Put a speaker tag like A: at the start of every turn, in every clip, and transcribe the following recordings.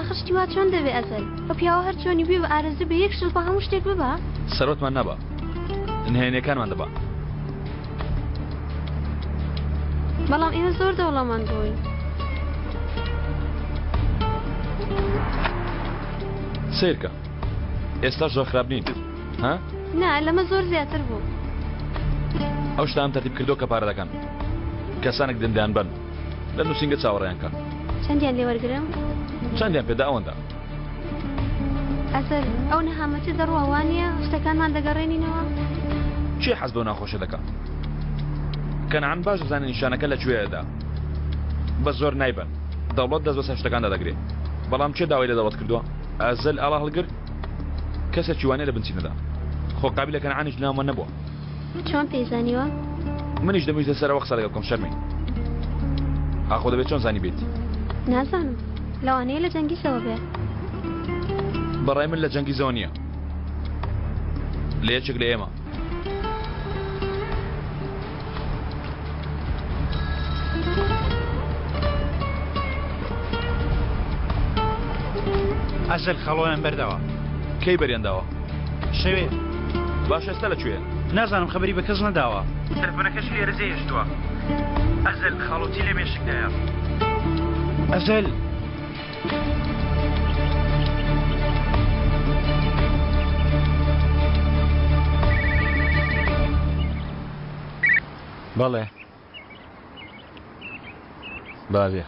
A: ئاخر شتی وا چۆن دەبێ ئەزەل؟ ئەو پیاوە هەر چۆنی بوێ بە ئارەزوو بێ یەک شڵپە هەموو شتێک ببا؟
B: سەرۆتمان نەبا نهێنیەکانمان دەبا.
A: بەڵام ئێمە زۆر دەوڵەمەند بووین.
B: سەیرکە ئێستاش زۆر خراپ نین ها؟
A: نا لەمە زۆر زیاتر بوو.
B: ئەو شتانەم تەرتیب کردووە کە پارە دەکەن. کەسانێک دێن دەیانبەن. لە نووسینگە چاوەڕێیان کە.
A: چەندیان لێ وەرگرم؟
B: چەندیان پێدا ئەوەندە.
A: ئەزەل ئەو نەهامەتیە دەڕوا وانیە؟ شتەکانمان دەگەڕێنینەوە؟
B: کێ حەز بەو ناخۆشە دەکا؟ کەنعان باش دەزانێ نیشانەکە لە کوێیەدا. بە زۆر نایبەن. دەوڵەت دەست بەسەر شتەکاندا دەگرێ. بەڵام کێ داوای لە دەوڵەت کردووە؟ ئەزەل ئاڵا هەڵگر کەسێکی وانیە لە بنچینەدا. خۆ قابیلە کەنعانیش لەناومان نەبووە.
A: چۆن پێی زانیوە؟
B: منیش دەمویست لەسەر ئەوە قسە لەگەڵ بکەم شەرمین. ئاخۆ دەبێت چۆن زانیبێتی؟
A: نازانم. لەوانەیە لە جەنگیزەوە بێ.
B: بەڕای من لە جەنگیزەوە نییە. لە یەکێک لە ئێمە.
C: ئەزەل خەڵۆیان بەرداوە.
B: کەی بەریان داوە؟
C: شەوێ.
B: باشە ئێستا لە کوێیە؟
C: نازانم خەبەری بە کەس نەداوە. تەلەفۆنەکەشی لێرە جێهێشتووە. ئەزەل خاڵۆ چی لە مێشکدایە؟ ئەزەل.
D: بەڵێ بابێ.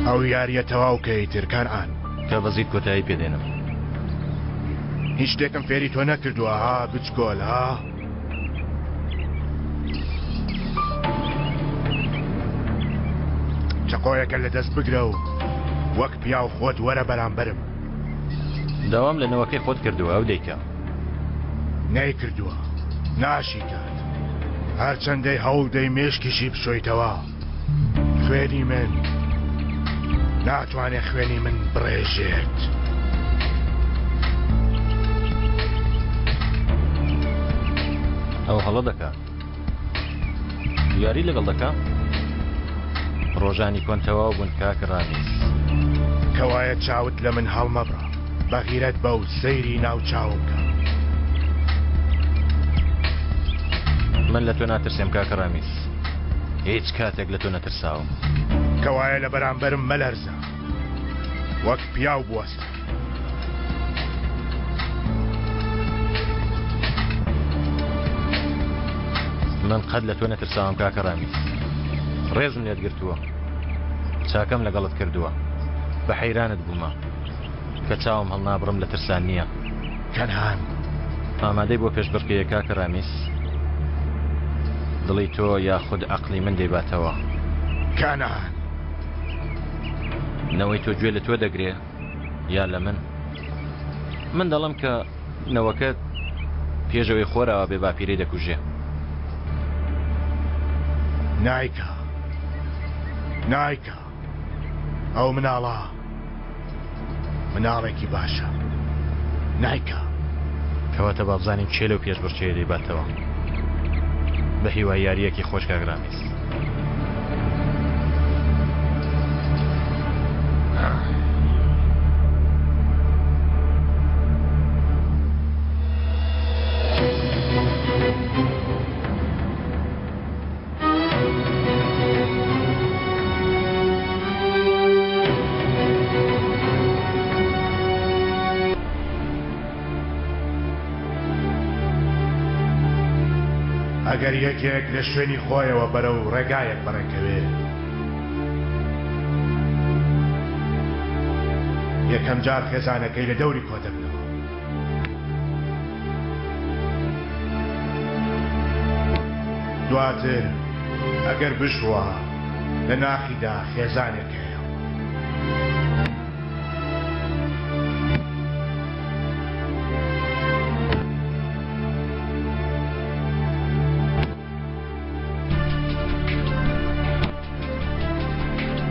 E: ئەو یاریە تەواو کە ئیتر کەنعان.
D: کە بەزیت کۆتایی پێ دێنم.
E: هیچ شتێکم فێری تۆ نەکردووە ها بچکۆل ها؟ چەقۆیەکە لە دەست بگرە و وەک پیاو خۆت وەرە بەرامبەرم.
D: داوام لە نەوەکەی خۆت کردووە ئەو دەیکا.
E: نەیکردووە، ناشیکات. هەرچەندەی هەوڵ دەی مێشکیشی بشۆیتەوە، خوێنی من ناتوانێ خوێنی من بڕێژێت.
D: ئەو هەڵە دەکا. یاری لەگەڵ دەکا؟ ڕۆژانی کۆن تەواو بوون کاک ڕامیز.
E: کەوایە چاوت لە من هەڵمەبڕە. بەغیرەت بە و سەیری ناو چاوم کە.
D: من لە تۆ ناترسێم کاکە ڕامیز. هیچ کاتێک لە تۆ نەترساوم.
E: کەوایە لە بەرامبەرم مەلەرزە. وەک پیاو بوەستە.
D: من قەت لە تۆ نەترساوم کاکە ڕامیز. ڕێزم لێت گرتووە. چاکەم لەگەڵت کردووە. بە حەیرانت بوومە. کە چاوم هەڵنابڕم لە ترسان نییە.
E: کەنعان.
D: ئامادەی بۆ پێشبڕکێیە کاکە ڕامیز؟ دڵی تۆ یاخود عەقڵی من دەیباتەوە؟
E: کەنعان.
D: نەوەی تۆ گوێ لە تۆ دەگرێ یا لە من؟ من دەڵێم کە نەوەکەت پێش ئەوەی خۆر ئاوا بێ باپیرەی دەکوژێ.
E: نایکا. نایکا. ئەو مناڵە مناڵێکی باشە نایکا.
D: کەواتە با بزانین کێ لەو پێشبڕکێیە دەیباتەوە. بە هیوای یارییەکی خۆش کاک رامیز.
E: ئەگەر یەکێک لە شوێنی خۆیەوە بەرەو ڕێگایەک بەڕێکەوێ، یەکەمجار خێزانەکەی لە دەوری کۆدەبنەوە. دواتر ئەگەر بشڕوا لە ناخیدا خێزانێک هەیە.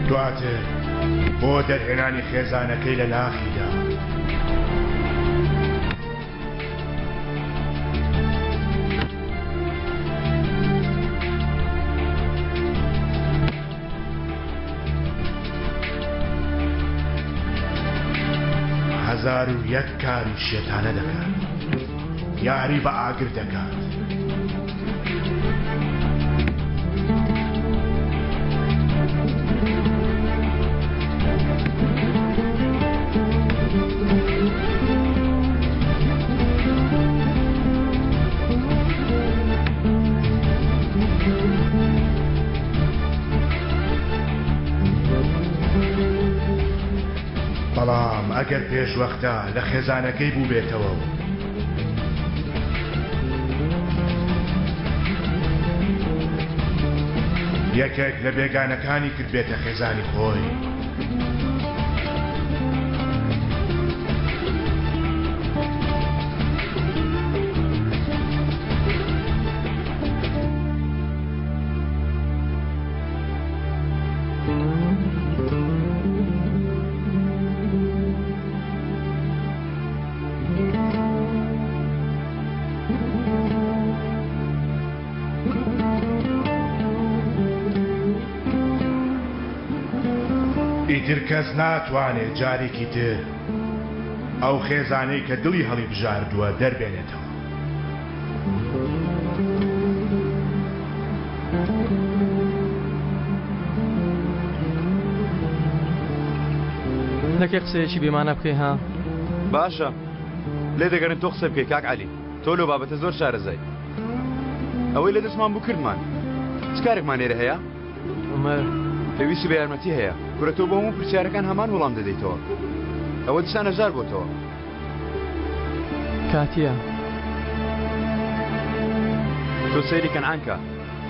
E: دواتر بۆ دەرهێنانی خێزانەکەی لە ناخیدا. 1001 کاری شێتانە دەکات یاری بە ئاگر دەکات. بەڵام ئەگەر پێشوەختە لە خێزانەکەی بووبێتەوە و یەکێک لە بێگانەکانی کردبێتە خێزانی خۆی. ئیتر کەس ناتوانێت جارێکی تر ئەو خێزانەی کە دڵی هەڵیبژاردووە دەربێنێتەوە.
C: نەکەی قسەیەکی بێمانا بکەی ها؟
F: باشە لێ دەگەرن تۆ قسە بکەی کاک عەلی تۆ لەو بابەتە زۆر شارەزای ئەوەی لە دەستمان بوو کردمان چ کارێکمان لێرە هەیە؟
C: عومەر
F: پێویستی بە یارمەتی هەیە کورە تۆ بۆ هەموو پرسیارەکان هەمان وەڵام دەدەیتەوە ئەوە دیسان هەژار بۆتەوە
C: کاتیە.
F: تۆ سەیری کەنعان کە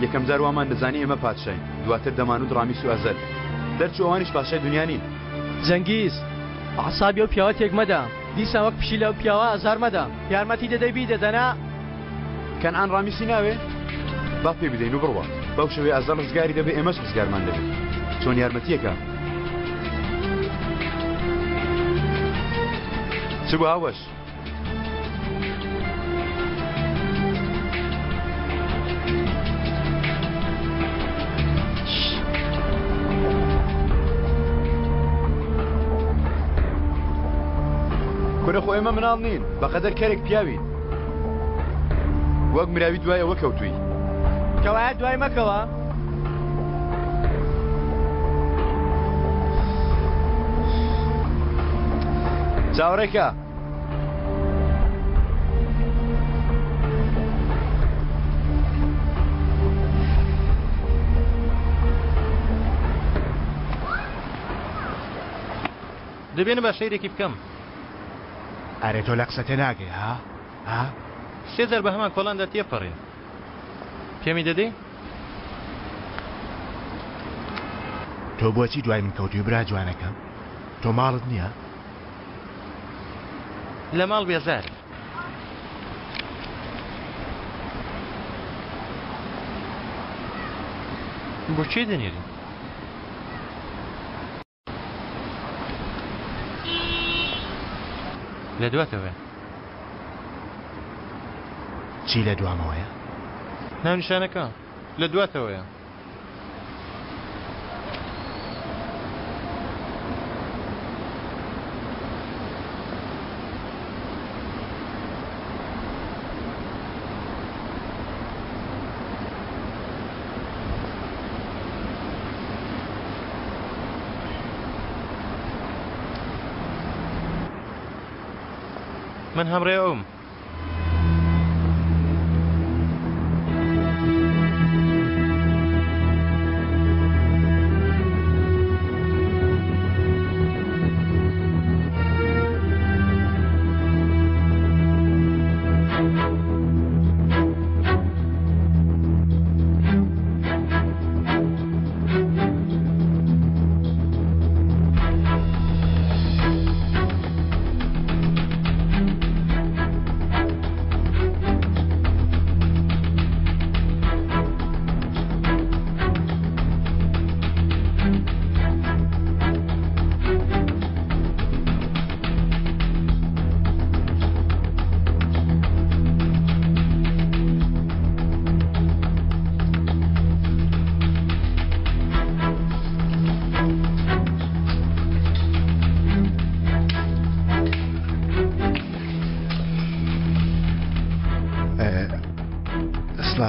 F: یەکەم جار وامان دەزانی ئێمە پادشاین دواتر دەمانوت ڕامیس و ئەزەل دەرچوو ئەوانیش پاشای دنیا نین.
C: جەنگیز ئەعسابی ئەو پیاوە تێک مەدە دیسان وەک پشیلە ئەو پیاوە ئازار مەدە یارمەتی دەدەی بیدە دەنا.
F: کەنعان ڕامیسی ناوێ؟ با پێی بدەین و بڕوا بەو شێوەیە ئەزەل ڕزگاری دەبێ ئێمەش ڕزگارمان دەبێ چۆن یارمەتیەکە چ بوو هاوەش؟ کورە خۆ ئێمە مناڵ نین بەقەدەر کەرێک پیاوین وەک مراوی دوای ئەوە کەوتووی.
C: کەوایە دوای مەکەوە.
F: چاوەڕێکە.
D: دەبێنە با سەیرێکی بکەم.
E: ئەرێ تۆ لە قسە تێناگەی ها؟ ها؟
D: سێ جار بە هەمان کۆڵاندا تێپەڕین. پێمی دەدەی؟
E: تۆ بۆچی دوای من کەوتووی برا جوانەکەم؟ تۆ ماڵت نییە؟
D: لە ماڵ بێزارم. بۆ کێ دەنێرین؟ لە دواتەوەیە.
E: چی لە دوامەوەیە؟
D: ناونیشانەکە لە دواتەوەیە. من هەمڕێ ئەوم.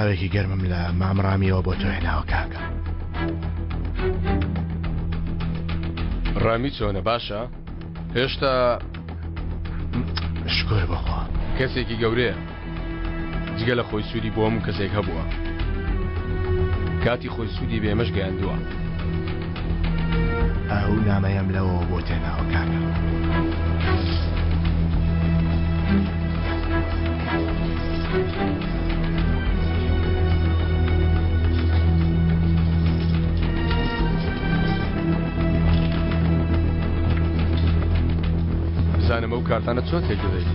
E: سڵاوێکی گەرمم لە مام ڕامیەوە بۆ تۆ هێناوە کاکە.
G: ڕامی چۆنە باشە؟ هێشتا
E: شکر بەخوا.
G: کەسێکی گەورەیە جگە لە خۆی سوودی بۆ هەموو کەسێک هەبووە کاتی خۆی سوودی بە ئێمەش گەیاندووە.
E: ئەو نامەیەم لەوەوە بۆ تێناوە کاکە.
G: بزانم ئەو کارتانە چۆن تێک دەدەیت.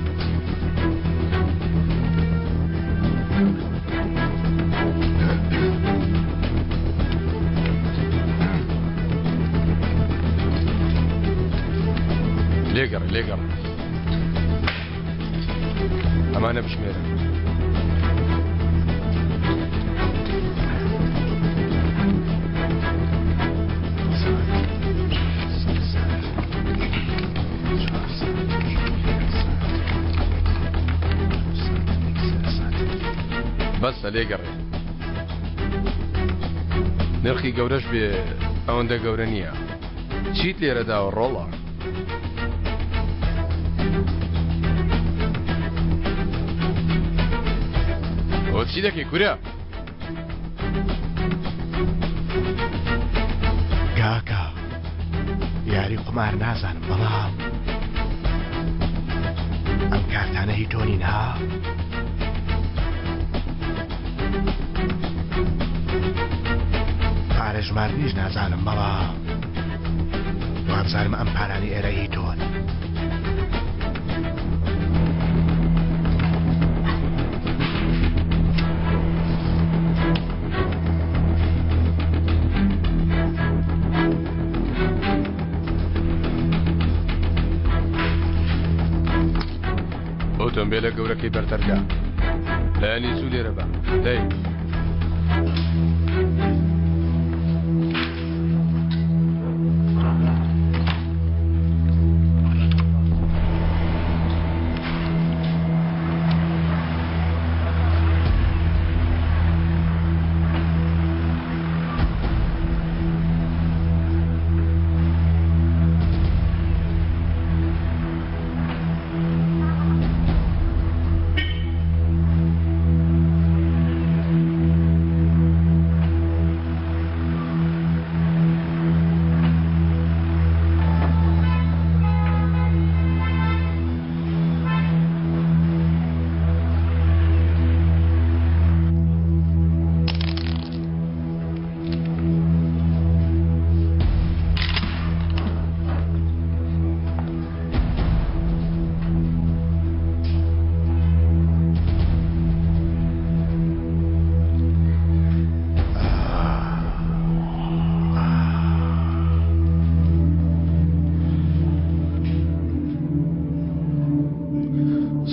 G: لێگەڕێ لێگەڕێ ئەمانە بژمێرە. بەسە لێگەڕێ نرخی گەورەش بێ ئەوەندە گەورە نییە چیت لێرە داوە ڕۆڵە؟ ئەوە چی دەکەی کورە؟
E: کاکە یاری قومار نازانم بەڵام ئەم کارتانە هی تۆ نین ها؟ پارە ژماردنیش نازانم بەڵام وابزانم ئەم پارانەی ئێرە هی تۆن.
G: ئۆتۆمبیلە گەورەکەی بەردەرگا لایەنی زوو لێرە بە دەی.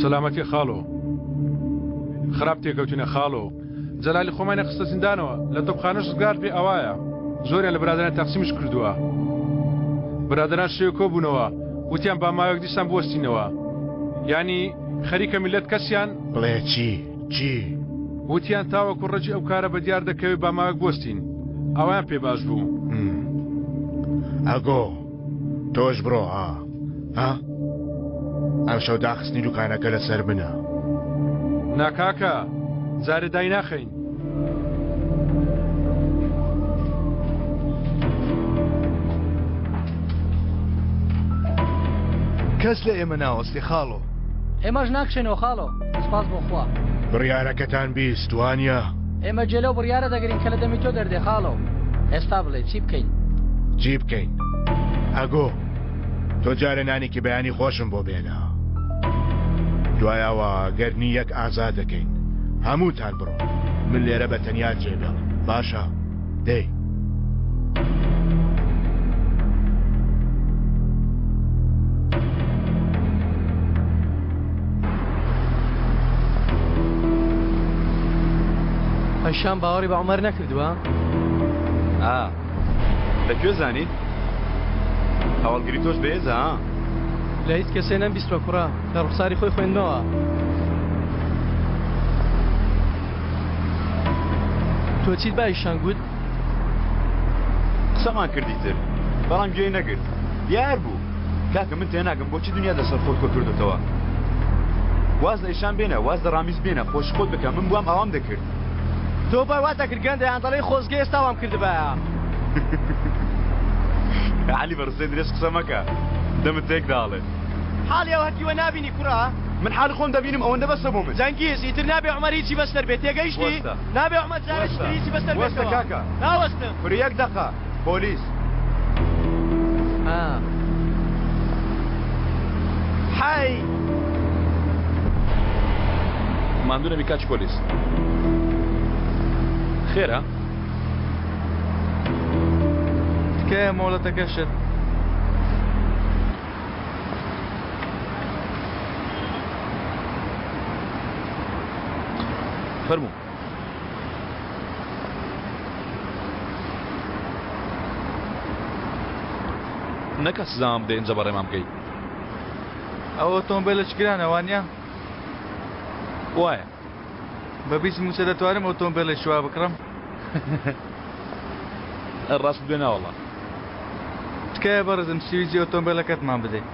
H: سەلامەتی خاڵۆ خراپ تێکەوتینە خاڵۆ جەلالی خۆمانی خستە زیندانەوە لە تۆپخانەش ڕزگار پێ ئەوایە زۆریان لە برادەران تەقسیمش کردووە برادەران شێو کۆبوونەوە وتیان با ماوەیەک دیسان بوەستینەوە یانی خەریکە میللەت کەسیان
E: بڵێ چی چی؟
H: وتیان تاوەکو ڕەگی ئەو کارە بە دیار دەکەوێ با ماوەیەک بوەستین ئەویان پێ باش بوو.
E: ئەگۆ تۆش بڕۆ ها ها ئەمشەو داخستنی دوکانەکە لەسەر منە.
H: نا کاکە جارێ دایناخەین.
F: کەس لە ئێمە ناوەستێ خاڵۆ.
I: ئێمەش ناکشێنەوە خاڵۆ سپاس بۆ خوا.
E: بڕیارەکەتان 20 وانە؟
I: ئێمە جێ لەو بڕیارە دەگرین کە لە دەمی تۆ دەردێ خاڵۆ. ئێستا بڵێ چی بکەین؟
E: چی بکەین؟ ئەگۆ تۆ جارێ نانێکی بەیانی خۆشم بۆ بێنە. دوای ئەوە گەرنی یەک ئازاد دەکەین. هەمووتان بڕۆن من لێرە بە تەنیا جێ بێڵم باشە دەی.
I: هەشام باوەڕی بە عومەر نەکردووە؟
F: ئا لە کوێ زانیت؟ هەواڵگری تۆش بەهێزە ها؟
I: لە هیچ کەسێ نەمبیستوە کوڕە لە ڕوخساری خۆی خوێندمەوە.
C: تۆ چیت بە ئیشان گوت؟
F: قسەمان کرد ئیتر بەڵام گوێی نەگرت دیار بوو کاکە من تێناگەم بۆچی دنیا لەسەر خۆت کۆ کردۆتەوە واز لە ئیشان بێنە واز لە ڕامیز بێنە خۆش خۆت بکە من بوام ئاوام دەکرد
C: تۆ بای وات دەکرد گەندە یان دەڵێی خۆزگە ئێستا وام کردبایە.
F: عەلی بە ڕستەی درێژ قسە مەکە دەمت تێک داڵێ.
C: حاڵی ئەو هەتیوە نابینی کوڕە؟
F: من حاڵی خۆم دەبینم ئەوەندە بەسە بۆ من.
C: جەنگیز ئیتر نابێ عومەر هیچی بەسەر بێ تێگەیشتی؟
F: وەستە.
C: نابێ عومەر جارێکی تر هیچی بەسەر
F: وەستە
C: بێتەوە.
F: کاکە.
C: ناوەستم.
F: کورە یەک دەقە. پۆلیس.
C: ها. حەی.
B: ماندوو نەبی کاکی پۆلیس. خێرە؟
J: تکایە مۆڵەتەکەشت.
B: فەرموو. نەکا سزامان بدەی ئینجا بەڕێمان بکەی.
J: ئەو ئۆتۆمبێلە چ گرانە وانیە؟
B: وایە.
J: بە 20 مووچە دەتوانم ئۆتۆمبێلێکی وا بکڕم؟
B: ڕاستت بێ ناوەڵا.
J: تکایە بەڕێزم سویجی ئۆتۆمبێلەکەتمان بدەی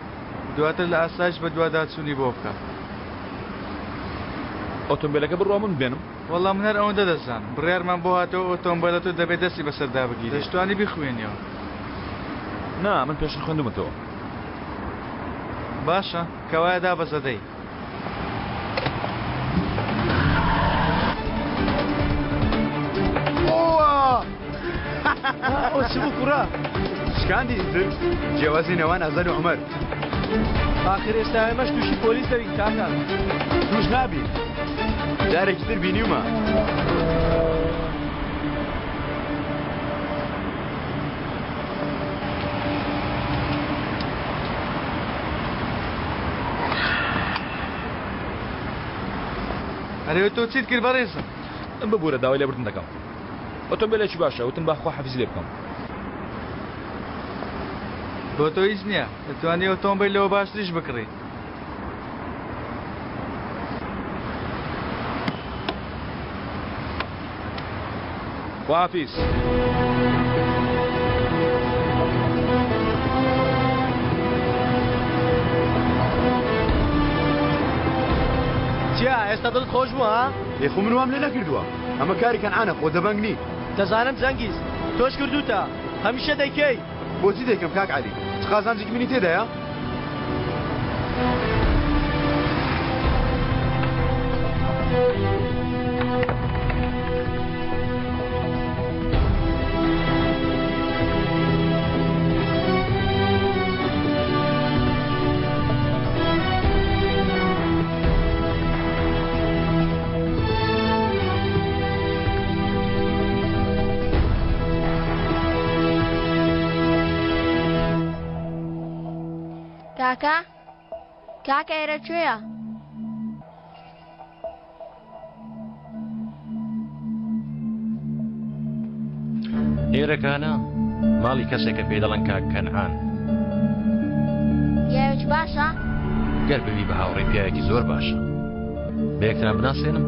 J: دواتر لە ئاسایش بەدواداچوونی بۆ بکە.
B: ئۆتۆمبێلەکە بڕوا من بێنم؟
J: وەڵا من هەر ئەوەندە دەزانم بڕیارمان بۆ هاتەوە ئۆتۆمبێلە تۆ دەبێ دەستی بەسەردا بگیرێ دەشتوانی بیخوێنیەوە.
B: نا من پێشتر خوێندومەتەوە.
J: باشە کەوایە دابەزە دەی.
C: ئەوە چ بوو کوڕە؟
F: شکاندی ئیتر جیاوازی نێوان ئەزەل و عومەر.
C: ئاخر ئێستا ئێمەش تووشی پۆلیس دەبین کاکە.
F: تووش نابی جارێکی تر بینیومە.
J: ئەرێ تۆ چیت کرد بەڕێزم؟
B: ببورە داوای لێبوردن دەکەم. ئۆتۆمبێلێکی باشە وتم با خوا حەفیزی لێ بکەم.
J: بۆ تۆ هیچ نییە دەتوانی ئۆتۆمبیل لەوە باشتریش بکڕی.
B: خواحافیز.
C: چیا ئێستا دڵت خۆش بوو ها؟
F: ئێ خۆ من وام لێ نەکردووە ئەمە کاری کەنعانە خۆ دەبەنگ نی.
C: دەزانم جەنگیز تۆش کردووتە هەمیشە دەیکەی.
F: بۆچی دەیکەم کاک عەلی چ قازانجێکی منی تێدایە؟
A: کاکە کاکە ئێرە کوێیە؟
D: ئێرەکانە ماڵی کەسێکە پێی دەڵێن کاک کەنعان.
A: پیاوێکی باشە؟
D: گەر ببی بە هاوڕێی پیاوێکی زۆر باشە. بە یەکتران بناسێنم؟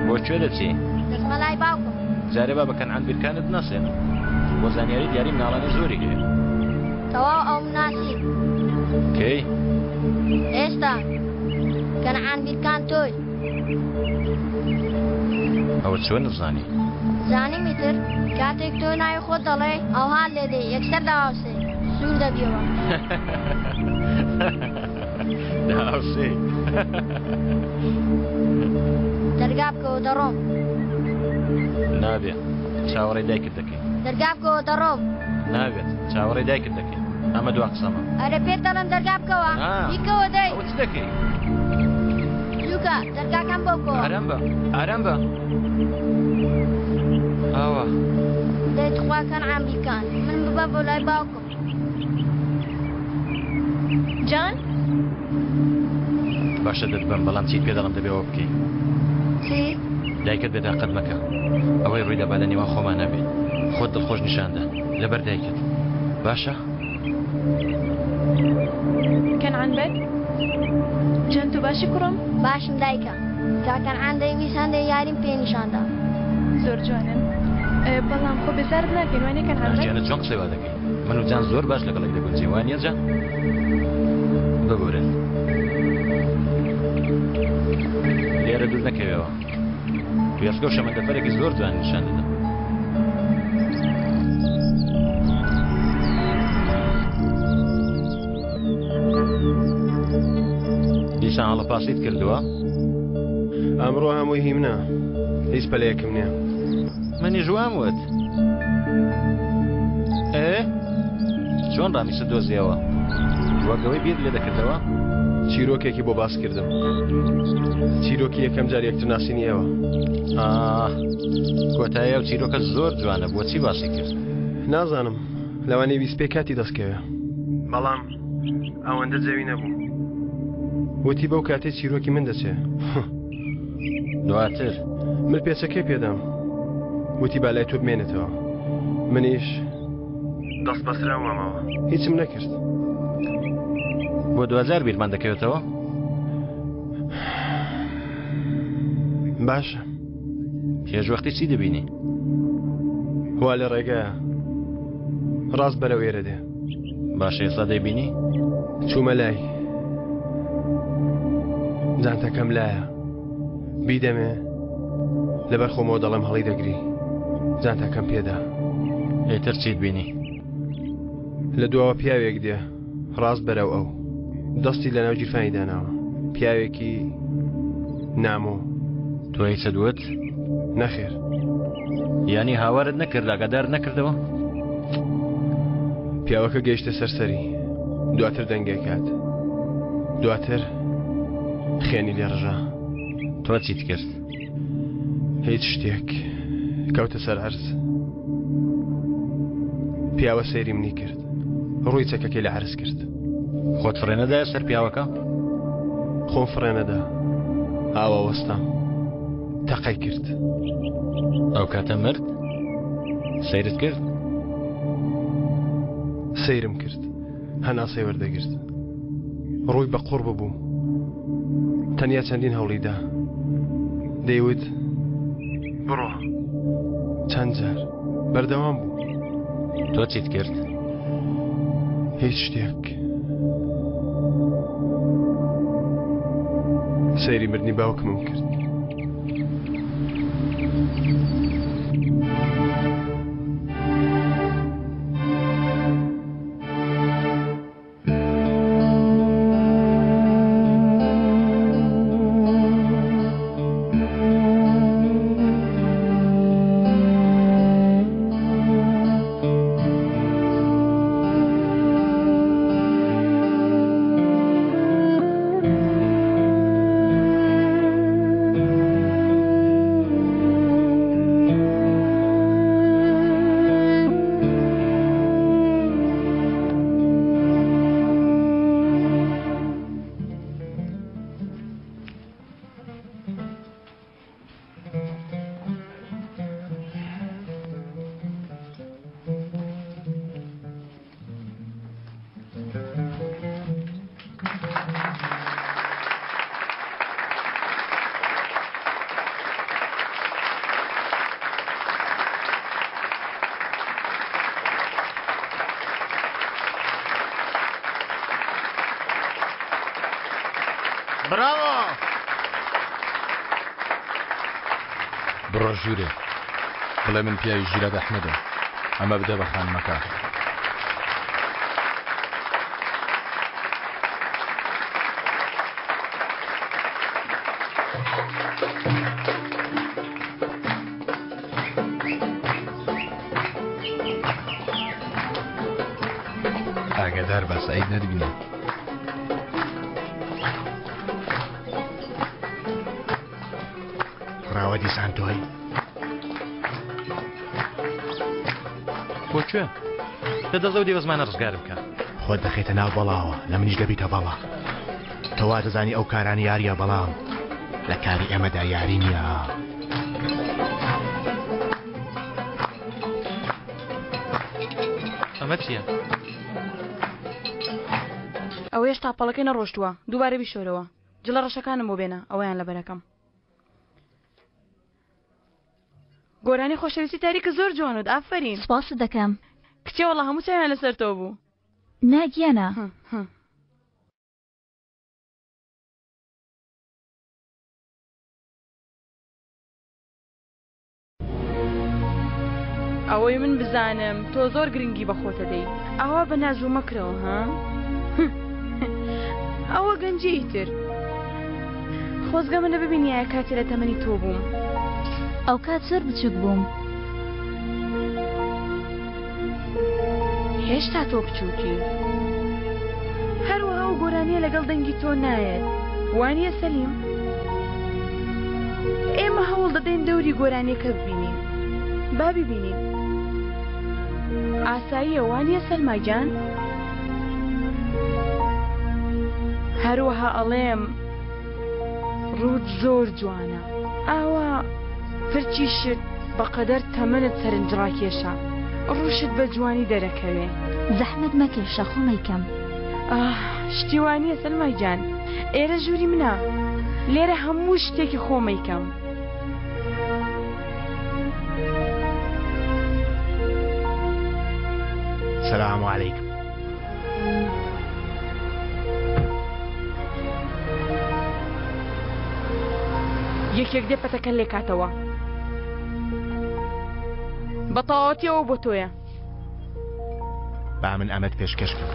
D: بۆ کوێ دەچی؟
A: دەچمە لای باوکم.
D: جارێ با بە کەنعان بیرکانت بناسێنم. بۆ زانیاری دیاری مناڵانی زۆری هەیە.
A: تەواو ئەوم ناسی.
D: کەی؟
A: ئێستا. کەنعان بیرکان تۆی.
D: ئەوە چۆن زانی؟
A: زانیم ئیتر کاتێک تۆ ناوی خۆت دەڵێی ئەوها لێ دێ یەکسەر دەئاوسێ سوور دەبیەوە.
D: دەئاوسێ.
A: دەرگا بکەوە دەڕۆم.
D: نابێ چاوەڕێی دایکت دەکەین.
A: دەرگا بکەوە دەڕۆم.
D: نابێت چاوەڕێی دایکت دەکەین. ئەمە دوا قسەمە.
A: ئەرێ پێت دەڵێم دەرگا بکەوە. بیکەوە دەی.
D: ئەوە چ دەکەی؟
A: زووکە دەرگاکەم بۆ بکەوە.
D: ئارام بە ئارام بە. ئاوا.
A: دەی تخوا کەنعان بیکان من ببە بۆ لای باوکم.
K: جان؟
D: باشە دەتبەم بەڵام چیت پێ دەڵێم دەبێ ئەوە بکەی.
A: چی؟
D: دایکت بێتاقەت مەکە ئەوەی ڕوویدا با لە نێوان خۆمان نەبێ خۆت دڵخۆش نیشاندە لەبەر دایکت باشە؟
K: کەنعان بەگ جان تۆ باشی کوڕم؟
A: باشم دایکە. کاک کەنعان دەیویست هەندێ یاریم پێ نیشان دا.
K: زۆر جوانن بەڵام خۆ بێزارت ناکەین وانیە کەنعان بەگ؟
D: جانە چۆن قسەی وا دەکەی؟ من و جان زۆر باش لەگەڵ یەک دەگونجێین وانیە جان؟ ببورن لێرە دوور نەکەوێەوە وێستگە و شەمەندەفەرێکی زۆر جوان نیشان دەدەم. دیسان هەڵەپاسیت کردووە؟
G: ئەمڕۆ هەمووی هی منە هیچ پەلەیەکم نییە.
D: منیش وام وت. ئێ چۆن ڕامیست دۆزیەوە؟ وەک ئەوەی بیرت لێ دەکردەوە؟
G: چیرۆکێکی بۆ باس کردم. چیرۆکی یەکەم جار یەکتر ناسینی ئێوە.
D: ئاه کۆتایی ئەو چیرۆکە زۆر جوانە بۆچی باسی کرد؟
G: نازانم لەوانەیە ویست پێ کاتی دەست کەوێ. بەڵام ئەوەندە جەوی نەبوو. وتی بەو کاتەی چیرۆکی من دەچێ.
D: دواتر؟
G: ملپێچەکەی پێدام. وتی با لای تۆ بمێنێتەوە. منیش دەست بەسراو مامەوە. هیچم نەکرد.
D: بۆ دواجار بیرمان دەکەوێتەوە؟
G: باشە.
D: پێش وەختی چی دەبینی؟
G: وا لە ڕێگایە. ڕاست بەرەو ئێرە دێ.
D: باشە ئێستا دەیبینی؟
G: چوومە لای. جانتەکەم لایە. بیدەمێ لەبەر خۆمەوە دەڵێم هەڵی دەگری. جانتەکەم پێدا.
D: ئیتر چیت بینی؟
G: لە دواوە پیاوێک دێ ڕاست بەرەو ئەو. دەستی لەناو گیرفانی داناوە. پیاوێکی نامۆ.
D: تۆ هیچت وت؟
G: نەخێر.
D: یانی هاوارت نەکرد ئاگادارت نەکردەوە؟
G: پیاوەکە گەیشتە سەر سەری. دواتر دەنگێک هات. دواتر خوێنی لێ ڕژا.
D: تۆ چیت کرد؟
G: هیچ شتێک. کەوتە سەر عەرز. پیاوە سەیری منی کرد. ڕووی چەکەکەی لە عەرز کرد.
D: خۆت فڕێنەدایە سەر پیاوەکە؟
G: خۆم فڕێنەدا. ئاوا وەستام. تەقەی کرد.
D: ئەو کاتە مرد؟ سەیرت کرد؟
G: سەیرم کرد. هەناسەی وەردەگرت. ڕووی بە قوڕ ببوو. تەنیا چەندین هەوڵی دا. دەیوت. بڕۆ. چەند جار. بەردەوام بوو.
D: تۆ چیت کرد؟
G: هیچ شتێک. سەیری مردنی باوکمم کرد.
D: براوۆ!
B: بڕۆ ژوورێ بڵێ من پیاوی ژیراد ئەحمەدم ئەمە بدە بە خانمەکە. ئاگادار بە سەعید نەتبینێ.
E: ڕاوە دیسان تۆی؟
D: بۆ کوێ؟ لە دەست ئەو دێوەزمانە ڕزگارم بکە.
E: خۆت دەخەیتە ناو بەڵاوە لە منیش دەبیتە بەڵا. تۆ وا دەزانی ئەو کارانە یاریە بەڵام لە کاری ئێمەدا یاری نییە.
D: ئەمە چییە؟
K: ئەوە هێشتا پەڵەکەی نەڕۆشتووە دووبارە بیشۆرەوە جلە ڕەشەکانم بۆ بێنە ئەوەیان لەبەرەکەم گۆرانی خۆشەویستی تاریکە زۆر جوانت ئافەرین
L: سپاست دەکەم
K: کچێ وەڵا هەموو چاویان لەسەر تۆ بوو
L: نا گیانە.
K: ئەوەی من بزانم تۆ زۆر گرنگی بە خۆتە دەی ئاوا بە ناز و مەکرەوە ها ئەوە گەنجی ئیتر خۆزگە منە ببینیایە کاتێ لە تەمەنی تۆ بووم.
L: ئەوکات زۆر بچوک بووم.
K: هێشتا تۆ بچوکی. هەروەها ئەو گۆرانیە لەگەڵ دەنگی تۆ نایەت وانیە سەلیم؟ ئێمە هەوڵ دەدەین دەوری گۆرانیەکە ببینین با بیبینین. ئاساییە وانیە سەلما گیان؟ هەروەها ئەڵێم ڕووت زۆر جوانە ئاوا پرچیشت بەقەدەر تەمەنت سەرنجڕاکێشە ڕووشت بە جوانی دەرەکەوێ.
L: زەحمەت مەکێشە خۆم ئەیکەم.
K: ئاه شتی وا نییە سەلما گیان ئێرە ژووری منە لێرە هەموو شتێکی خۆم ئەیکەم.
E: سلام علیکم.
K: یەکێک دێ پەتەکە لێکاتەوە بە تەواوەتیەوە بۆ تۆیە.
E: با من ئەمەت پێشکەش بکەم.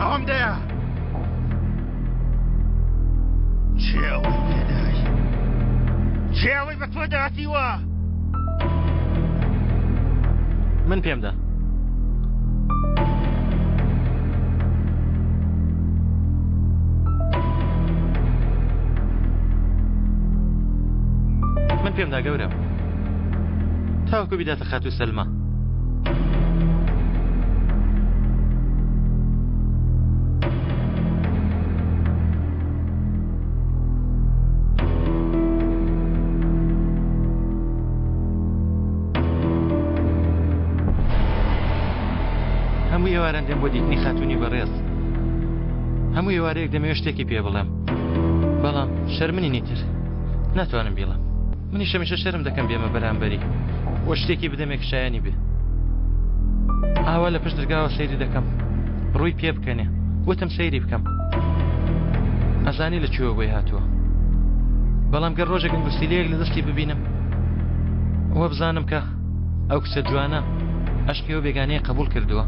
M: ئەوەم دەیە کێ ئەوەی پێدای؟ کێ ئەوەی بە تۆ داتیوە؟
D: من پێمدا. من پێمدا گەورەم تاوەکو بیداتە خاتوو سەلما. هەموو ئێواران دێم بۆ دیتنی خاتوونی بەڕێز. هەموو ئێوارەیەک دەمەوێت شتێکی پێ بڵێم. بەڵام شەرمنی نیتر. ناتوانم بیڵێم. منیش هەمیشە شەرم دەکەم بێمە بەرامبەری و شتێکی بدەمێ کە شایانی بێ. ئاوا لە پشت درگاوە سەیری دەکەم. ڕووی پێ بکەنێ. وتم سەیری بکەم. ئەزانی لە کوێوە بۆی هاتووە. بەڵام گەر ڕۆژێک ئەنگوستیلەیەک لە دەستی ببینم وەبزانم کە ئەو کچە جوانە ئەشقی ئەو بێگانەیە قبوڵ کردووە.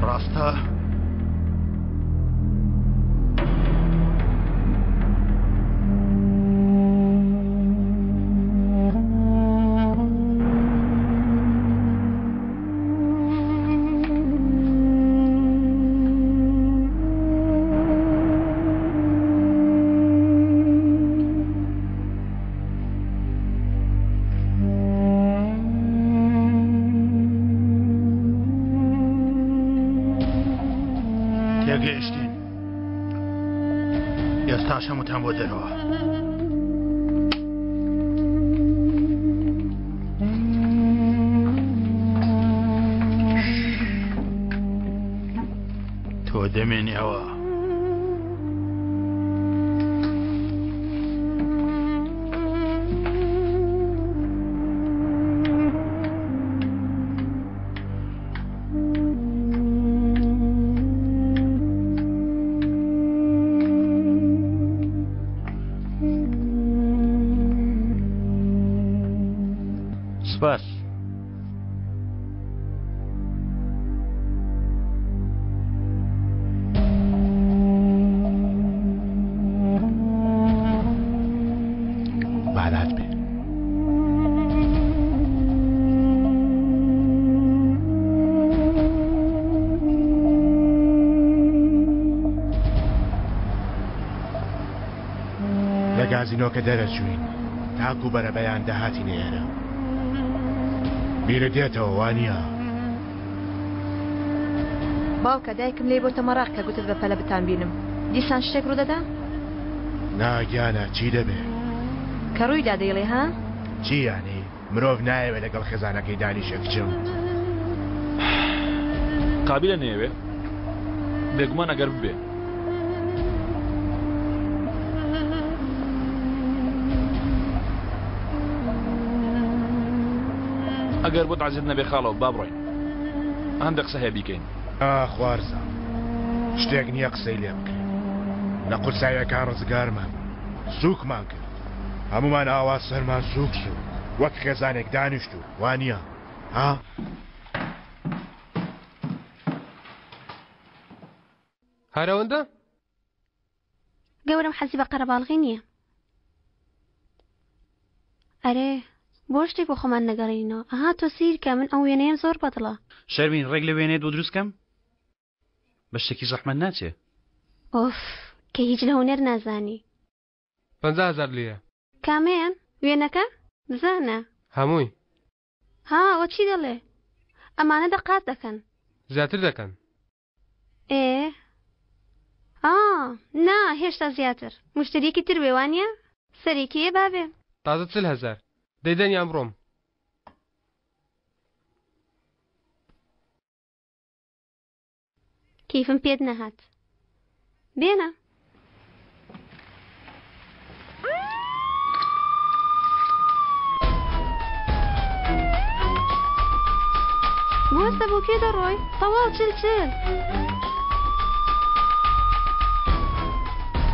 M: ڕاستە؟ تێگەیشتین ئێستاش هەمووتان بۆ دەرەوە. تۆ دەمێنیەوە.
D: سپاس.
E: بالات بێ. لە گازینۆکە دەرەچووین تاکو بەرەبەیان دەهاتینە ئێرە. بیرت دێتەوە وانییە؟
N: باوکە دایکم لێی بۆتە مەراق کە گوتت بە پەلە بتانبینم. دیسان شتێک ڕوودەدا؟
E: نا گیانە چی دەبێ؟
N: کە ڕوویدا دەیڵێ ها؟
E: چی یانی؟ مرۆڤ نایەوێ لەگەڵ خێزانەکەی دانیشێ کچم.
B: قابیلە نەیەوێ؟ بێگومان ئەگەر ببێ. ئەگەر بۆت عەزێت نەبێ خاڵۆ با بڕۆین. هەندێک قسە هەیە بیکەین.
E: ئا خوارزا شتێک نییە قسەی لێ بکرێ. لە قورساییەکان ڕزگارمان بوو. سووکمان کرد. هەموومان ئاوا سەرمان سووک سووک وەک خێزانێک دانیشتوو وانییە؟ ها؟
G: هەر ئەوەندە؟
O: گەورەم حەزی بە قەرەباڵغی نییە. ئەرێ بۆ شتێک بۆ خۆمان نەگەڕێنینەوە ئەها تۆ سیرکە من ئەو وێنەیەم زۆر بەدڵە.
C: شەرمین ڕێک لە وێنەیەت بۆ دروست کەم؟ بە شتێکی زەحمەت ناچێ.
O: ئۆف کە هیچ لە هونەر نازانی.
G: 50 هەزار لیرە.
O: کامەیان؟ وێنەکە؟ بزانە.
G: هەمووی.
O: ها ئەوە چی دەڵێ؟ ئەمانە دەقات دەکەن.
G: زیاتر دەکەن.
O: ئێ ئا نا هێشتا زیاتر. مشتریەکی تر بێ وانیە؟ سەرێکی ئێ بابێ.
G: تازە 40 هەزار. دەیدەن یان بڕۆم؟
O: کەیفم پێت نەهات. بێنە. بوەستە بۆ کوێ دەڕۆی؟ تەواو چل چل.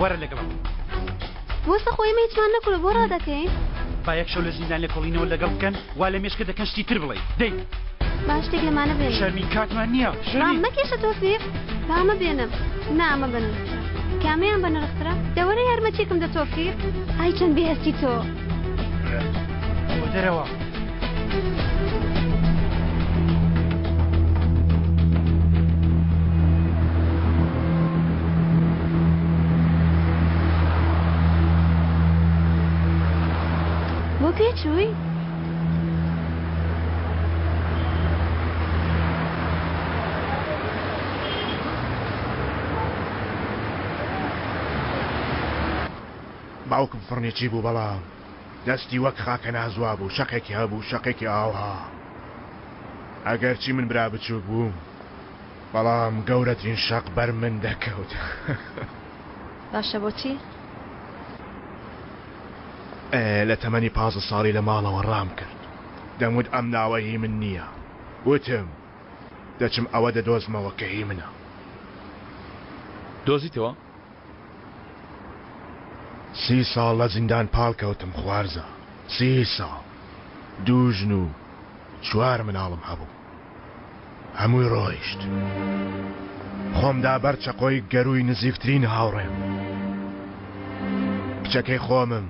C: وەرە لەگەڵم.
O: بوەستە خۆ ئێمە هیچمان نەکردووە بۆ ڕادەکەین؟
C: با یەک شەو لە زیندان لێکۆڵینەوە لەگەڵ بکەن وا لە مێشکە دەکەن شتی تر بڵێی. دەی.
O: با شتێک لەمانە بێنم.
C: شەرمین کاتمان نییە.
O: ڕام مەکێشە تۆفیق. با ئەمە بێنم. نا ئەمە بەنرخترە. کامەیان بەنرخترە؟ دەوەرە یارمەتیەکم دە تۆفیق. ئای چەند بێهەستی تۆ.
C: بۆ دەرەوە.
O: بۆ کوێ چووی؟
E: باوکم فڕنیچی بوو بەڵام دەستی وەک خاکەنازوا بوو شەقێکی هەبوو شەقێکی ئاوها ئەگەرچی من برا بچووک بووم بەڵام گەورەترین شەق بەر من دەکەوت.
N: باشە بۆچی؟
E: لە تەمەنی 15 ساڵی لە ماڵەوە ڕام کرد دەموت ئەم ناوە هی من نییە وتم دەچم ئەوە دەدۆزمەوە کە هی منە.
B: دۆزیتەوە؟
E: سی ساڵ لە زیندان پاڵکەوتم خوارزا سی ساڵ دوو ژن و چوار مناڵم هەبوو هەمووی ڕۆیشت خۆم دا بەر چەقۆی گەرووی نزیکترین هاوڕێم کچەکەی خۆمم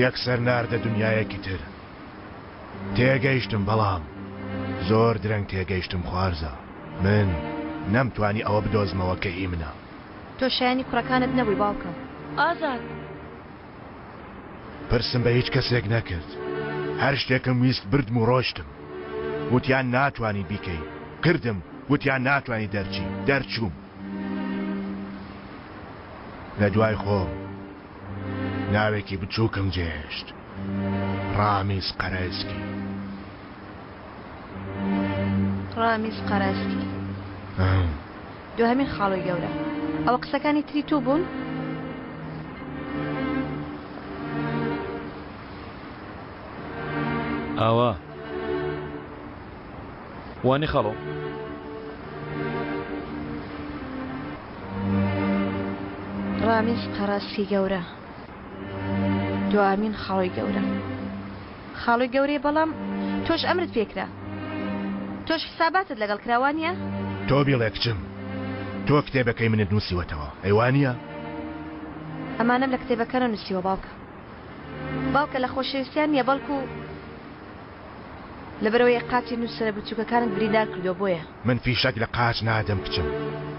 E: یەکسەر ناردە دنیایەکی تر تێگەیشتم بەڵام زۆر درەنگ تێگەیشتم خوارزا من نەمتوانی ئەوە بدۆزمەوە کە هی منە.
N: تۆ شایەنی کوڕەکانت نەبووی باوکم.
K: ئازاد.
E: پرسم بە هیچ کەسێک نەکرد هەر شتێکم ویست بردم و ڕۆشتم وتیان ناتوانی بیکەی کردم وتیان ناتوانی دەرچی دەرچووم لە دوای خۆم ناوێکی بچووکم جێهێشت ڕامیز قەرەسکی.
N: ڕامیز قەرەسکی دوهەمین خاڵۆی گەورە ئەوە قسەکانی تری تۆ بوون؟
B: ئاوا وانی خاڵۆ؟
N: ڕامیز قەرەسکی گەورە دوامین خاڵۆی گەورە خاڵۆی گەورەیە بەڵام تۆش ئەمرت پێکرا تۆش حساباتت لەگەڵ کرا وانیە؟
E: تۆ بیڵێ کچم تۆ کتێبەکەی منت نووسیوەتەوە ئەی وانیە؟
N: ئەمانەم لە کتێبەکە نەنووسیوە باوکە باوکە لە خۆشەویستیان نیە بەڵکو لەبەرئەوەی قاچی نووسەرە بچووکەکانت بریندار کردووە بۆیە.
E: من فیشەک لە قاچ نادەم کچم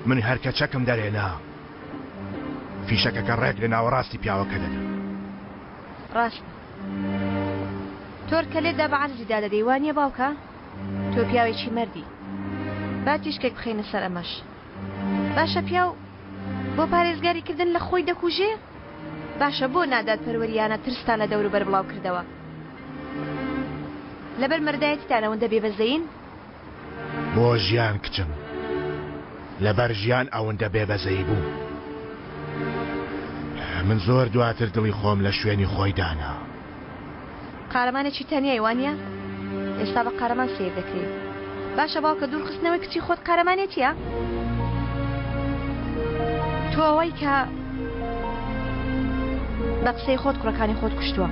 E: من هەر کە چەکم دەرهێنا فیشەکەکە ڕێک لە ناوەڕاستی پیاوەکە دەدەم.
N: ڕاستە تۆر کە لێت دا بە عەرزی دادەدەی وانیە باوکە؟ تۆ پیاوێکی مەردی با تیشکێک بخەینە سەر ئەمەش باشە پیاو بۆ پارێزگاری کردن لە خۆی دەکوژێ؟ باشە بۆ نادادپەروەریانە ترستان لە دەوروبەر بڵاو کردەوە؟ لەبەر مەردایەتیتان ئەوەندە بێبەزەیین؟
E: بۆ ژیان کچم. لەبەر ژیان ئەوەندە بێبەزەیی بووم. من زۆر دواتر دڵی خۆم لە شوێنی خۆی دانا.
N: قارەمانێکی تەنیای وانیە؟ ئێستا بە قارەمان سەیر دەکرێی. باشە باوکە دوورخستنەوەی کچی خۆت قارەمانێتیە؟ تۆ ئەوەی کە بە قسەی خۆت کوڕەکانی خۆت کوشتووە.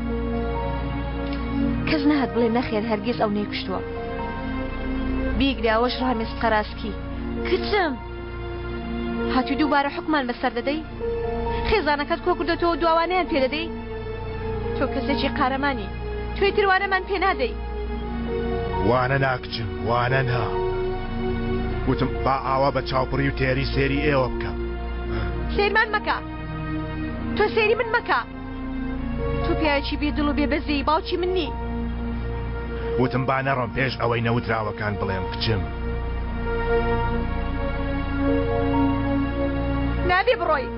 N: کەس نەهات بڵێ نەخێر هەرگیز ئەو نەیکوشتووە. بیگرە ئەوەش ڕامیز قەراسکی. کچم! هاتووی دووبارە حوکمان بەسەر دەدەی؟ خێزانەکەت کۆکردۆتەوە و دواوانەیان پێ دەدەی؟ تۆ کەسێکی قارەمانی، تۆ ئیتر وانەمان پێ نادەی.
E: وانە نا کچم، وانە نا. وتم با ئاوا بە چاوپڕی و تێری سەیری ئێوە بکەم.
N: سەیرمان مەکە. تۆ سەیری من مەکە. تۆ پیاوێکی بێ دڵ و بێ بەزەیی، باوکی من نی.
E: وتم با نەڕۆم پێش ئەوەی نەوتراوەکان بڵێم کچم.
N: نابێ بڕۆی.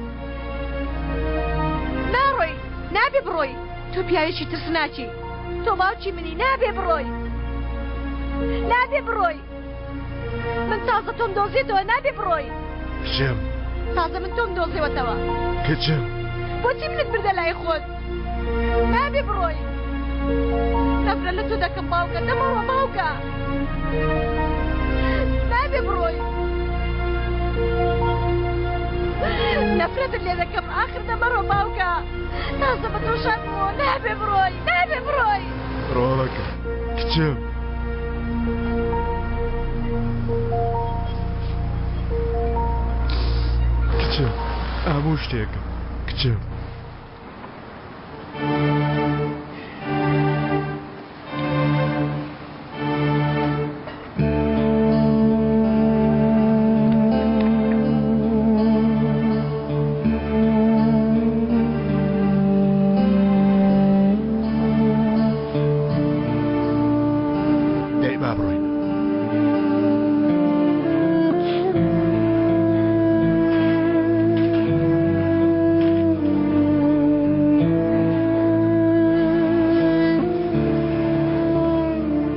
N: ناڕۆی. نابێ بڕۆی. تۆ پیاوێکی ترسناکی. تۆ باوکی منی. نابێ بڕۆی. نابێ بڕۆی. من تازە تۆم دۆزیتەوە نابێ بڕۆی.
E: کچم.
N: تازە من تۆم دۆزیوەتەوە.
E: کچم.
N: بۆچی منت بردە لای خۆت؟ نابێ بڕۆی. نەفرەت لە تۆ دەکەم باوکە، دەمەڕۆ باوکە. نابێ بڕۆی. نەفرەتت لێ دەکەم ئاخر دەمەڕۆ باوکە. تازە بە تۆ شاد بووە نابێ بڕۆی، نابێ بڕۆی.
E: ڕۆڵەکە، کچم. کچم، هەموو شتێکم، کچم. دەی با بڕۆین.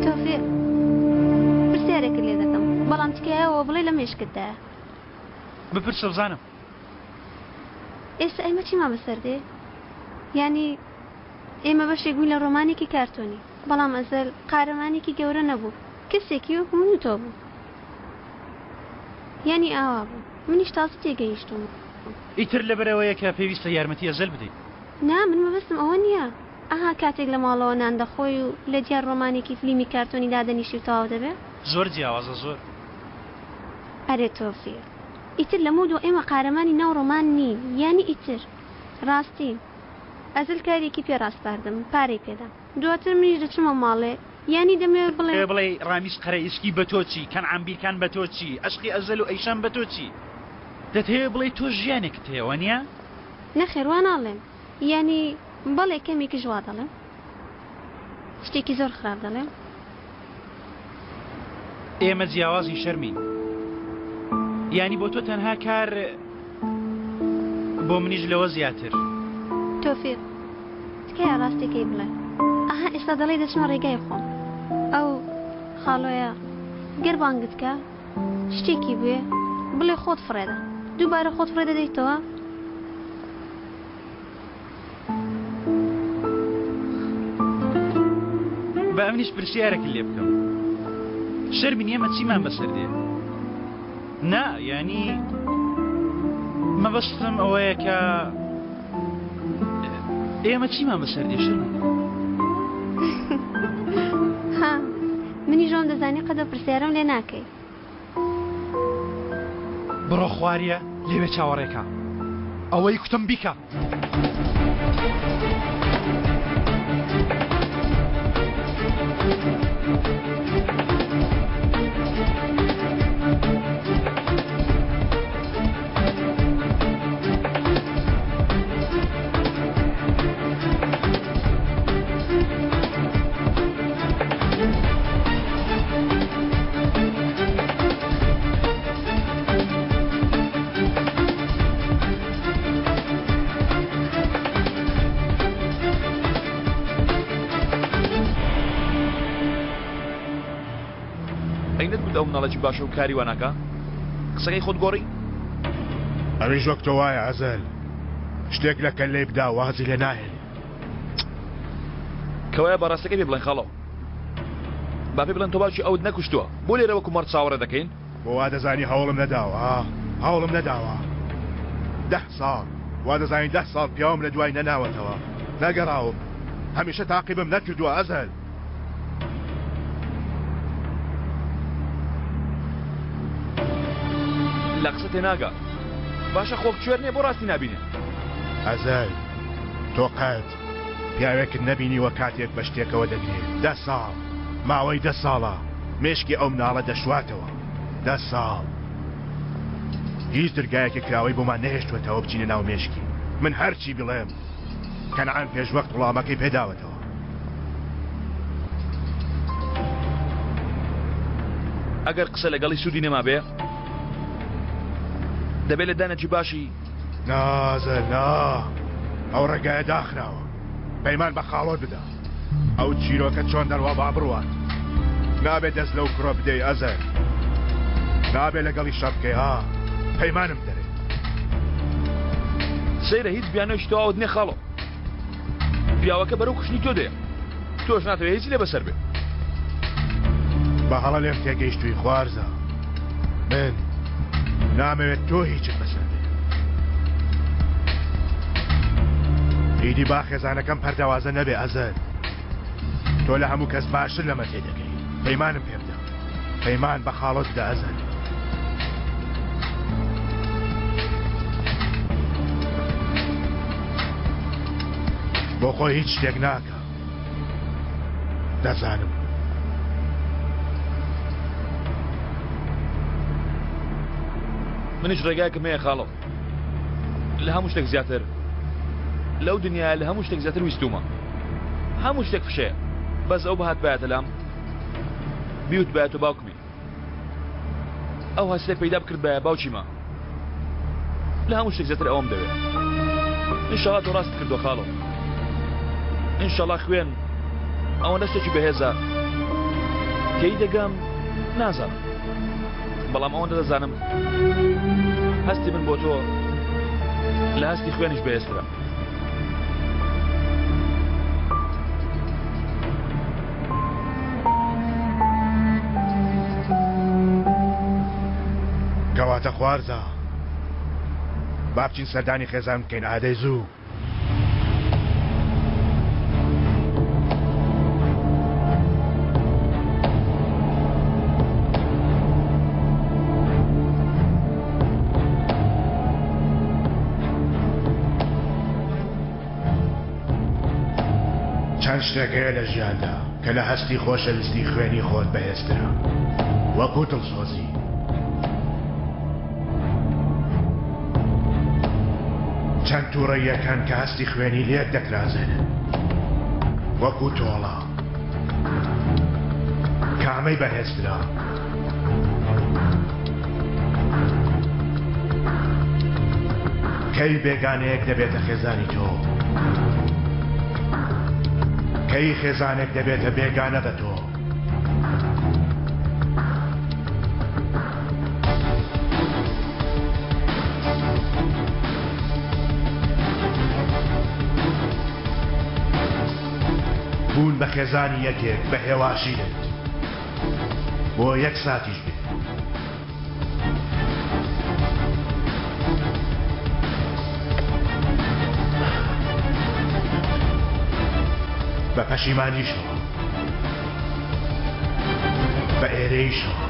O: تۆفیق پرسیارێکت لێ دەکەم بەڵام تکایە ئەوە بڵێ لە مێشکتدایە.
C: بپرسە بزانم.
O: ئێستا ئێمە چیمان بەسەر دێ؟ یانی ئێمە بەشێک بووین لە ڕۆمانێکی کارتۆنی بەڵام ئەزەل قارەمانێکی گەورە نەبوو کەسێکی وەک من و تۆ بوو یانی ئاوا بوو منیش تازە تێگەیشتووم.
C: ئیتر لەبەرئەوەیە کە پێویستە یارمەتی ئەزەل بدەیت.
O: نا من مەبەستم ئەوە نییە. ئەها کاتێک لە ماڵەوە نان دەخۆی و لە دیار ڕۆمانێکی فلیمی کارتۆنی دادەنیشی و تەواو دەبێ؟
C: زۆر جیاوازە زۆر.
O: ئەرێ تۆفیق ئیتر لەمەودوا ئێمە قارەمانی ناو ڕۆمان نین یانی ئیتر ڕاستین. ئەزەل کارێکی پێ ڕاسپاردم پارەی پێدام دواتر منیش دەچمەوە ماڵێ یانی دەمەوێ بڵێم.
C: دەمەوێ بڵێی ڕامیز قەرەئیسکی بە تۆ چی، کەنعان بیرکان بە تۆ چی، ئەشقی ئەزەل و ئەیشان بە تۆ چی؟ دەتهەوێ بڵێی تۆ ژیانێکت هەیە وانیە؟
O: نەخێر وا ناڵێم یانی بەڵێ کەمێکیش وا دەڵێم. شتێکی زۆر خراپ دەڵێم.
C: ئێمە جیاوازی شەرمین. یانی بۆ تۆ تەنها کار بۆ منیش لەوە زیاتر.
O: تۆفیق تکایە ڕاستیەکەی بڵێ. ئەها ئێستا دەڵێی دەچمە ڕێگای خۆم. ئەو خاڵۆیە گەر بانگت کا شتێکی بوێ بڵێ خۆت فڕێدە. دووبارە خۆت فڕێ دەدەیتەوە؟
C: با ئەمنیش پرسیارێکت لێ بکەم شەرمین ئێمە چیمان بەسەر دێ نا یانی مەبەستم ئەوەیە کە ئێمە چیمان بەسەر دێ شەرمین
O: ها منیش وام دەزانی قەدە پرسیارم لێ ناکەی
C: بڕۆ خواریە لەوێ چاوەڕێکە ئەوەی کوتم بیکە.
B: مناڵێکی باشە و کاری وا ناکا؟ قسەکەی خۆت گۆڕی؟
E: ئەویش وەک تۆ وایە ئەزەل، شتێک لە کەللەی بدا وازی لێ ناهێنێ.
B: کەوایە با ڕاستەکەی پێ بڵێن خاڵۆ. با پێی بڵێن تۆ باوکی ئەوت نەکوشتووە، بۆ لێرە وەکو مەڕ چاوەڕێ دەکەین؟
E: بۆ وا دەزانی هەوڵم نەداوە ها؟ هەوڵم نەداوە دە ساڵ، وا دەزانی دە ساڵ پیاوم لە دوای نەناوەتەوە، نەگەڕاوم، هەمیشە تاقیبم نەکردووە ئەزەل.
B: لە قسە تێناگا. باشە خۆ کوێر نیە بۆ ڕاستی نابینێ؟
E: ئەزەل تۆ قەت پیاوێکت نەبینیوە کاتێک بە شتێکەوە دەگرێ دە ساڵ ماوەی دە ساڵە مێشکی ئەو مناڵە دەشواتەوە دە ساڵ هیچ درگایەکی کراوەی بۆمان نەهێشتوەتەوە بچینە ناو مێشکی من هەرچی بڵێم کەنعان پێشوەخت وڵامەکەی پێداوەتەوە.
B: ئەگەر قسە لەگەڵی سوودی نەمابێ دەبێت لە دانێکی باشی
E: نازە نا ئەو ڕێگایە داخراوە پەیمان بە خاڵۆت بدە ئەو چیرۆکە چۆن دەڕوا با بڕوات نابێت دەست لەو کوڕە بدەی ئەزەر نابێ لەگەڵی شەڕ بکەی ها پەیمانم دەرێ
B: سەیرە هیچ بیانۆیەکی تەواوت نییە خاڵۆ پیاوەکە بەرەو کوشتنی تۆ دێ تۆش ناتەوێ هیچی لێ بەسەر بێ.
E: بە هەڵە لێم تێگەیشتووی خوارزا من نامەوێت تۆ هیچت بەسەر بێ ئیدی با خێزانەکەم پەردەوازە نەبێ ئەزەر تۆ لە هەموو کەس باشتر لەمە تێدەگەی پەیمانم پێ بدە پەیمان بە خاڵۆت بدە ئەزەر بۆ خۆی هیچ شتێک ناکە دەزانم.
B: منیش ڕێگایەکم هەیە خاڵۆ لە هەموو شتێک زیاتر لەو دنیا لە هەموو شتێک زیاتر ویستومە هەموو شتێک فشەیە بەس ئەو بهاتبایەتە لام بیوتبایە تۆ باوکمی ئەو هەستەی پەیدا بکردبایە باوکیمە لە هەموو شتێک زیاتر ئەوەم دەوێت ئینشاڵا تۆ ڕاست کردووە خاڵۆ ئینشاڵا خوێن ئەوەندە شتێکی بەهێزە تێی دەگەم نازانم بەڵام ئەوەندە دەزانم هەستی من بۆ تۆ لە هەستی خوێنیش بەهێزترە
E: کەواتە خوارزا با بچین سەردانی خێزان بکەین ئادەی زوو. چەند شتێک هەیە لە ژیاندا کە لە هەستی خۆشەویستی خوێنی خۆت بەهێزترە وەکو دڵسۆزی. چەند تووڕەییەکان کە هەستی خوێنی لێک دەترازێنن وەکو تۆڵە. کامەی بەهێزترە؟ کەی بێگانەیەک دەبێتە خێزانی تۆ؟ کەی خێزانێک دەبێتە بێگانە بە تۆ؟ بوون بە خێزانی یەکێک بە هێواشی دێت بۆ یەک ساتیش بێ. بە پەشیمانیشەوە بە ئێرەیشەوە.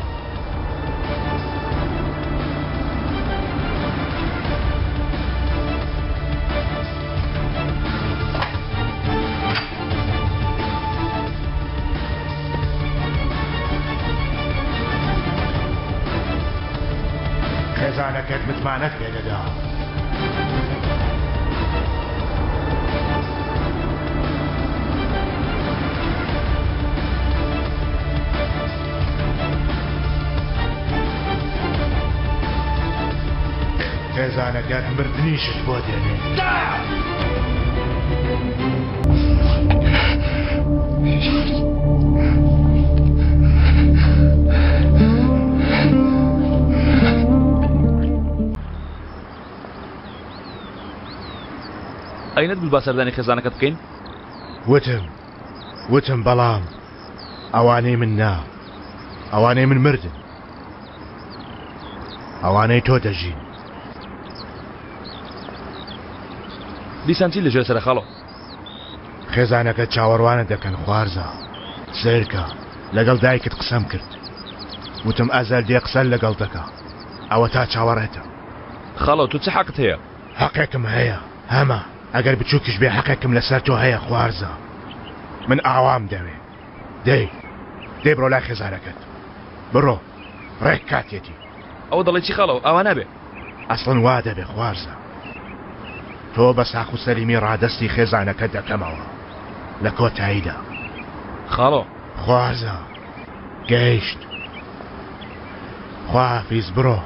E: خێزانەکەت متمانەت پێ دەدا. خێزانەکەت مردنیشت بۆ دێنێ.
B: ئەی نەتگوت با سەردانی خێزانەکەت بکەین؟
E: وتم، وتم بەڵام ئەوانەی من نا، ئەوانەی من مردن. ئەوانەی تۆ دەژین.
B: دیسان چی لەژێر سەرە خاڵۆ؟
E: خێزانەکەت چاوەڕوانت دەکەن خوارزا. سەیرکە، لەگەڵ دایکت قسەم کرد. وتم ئەزەل دێ قسەت لەگەڵ دەکا. ئەوەتا چاوەڕێتە.
B: خاڵۆ تۆ چ حەقت هەیە؟
E: حەقێکم هەیە، هەمە. ئەگەر بچووکیش بێ حەقێکم لەسەر تۆ هەیە خوارزا. من ئاوام دەوێ. دەی، دەی بڕۆ لای خێزانەکەت. بڕۆ. ڕێک کاتیەتی.
B: ئەوە دەڵێی چی خاڵۆ؟ ئاوا نابێ.
E: ئەسڵەن وا دەبێ خوارزا. تۆ بە ساخ و سەلیمی ڕادەستی خێزانەکەت دەکەمەوە لە کۆتاییدا.
B: خاڵۆ.
E: خوارزا. گەیشت. خواحافیز بڕۆ.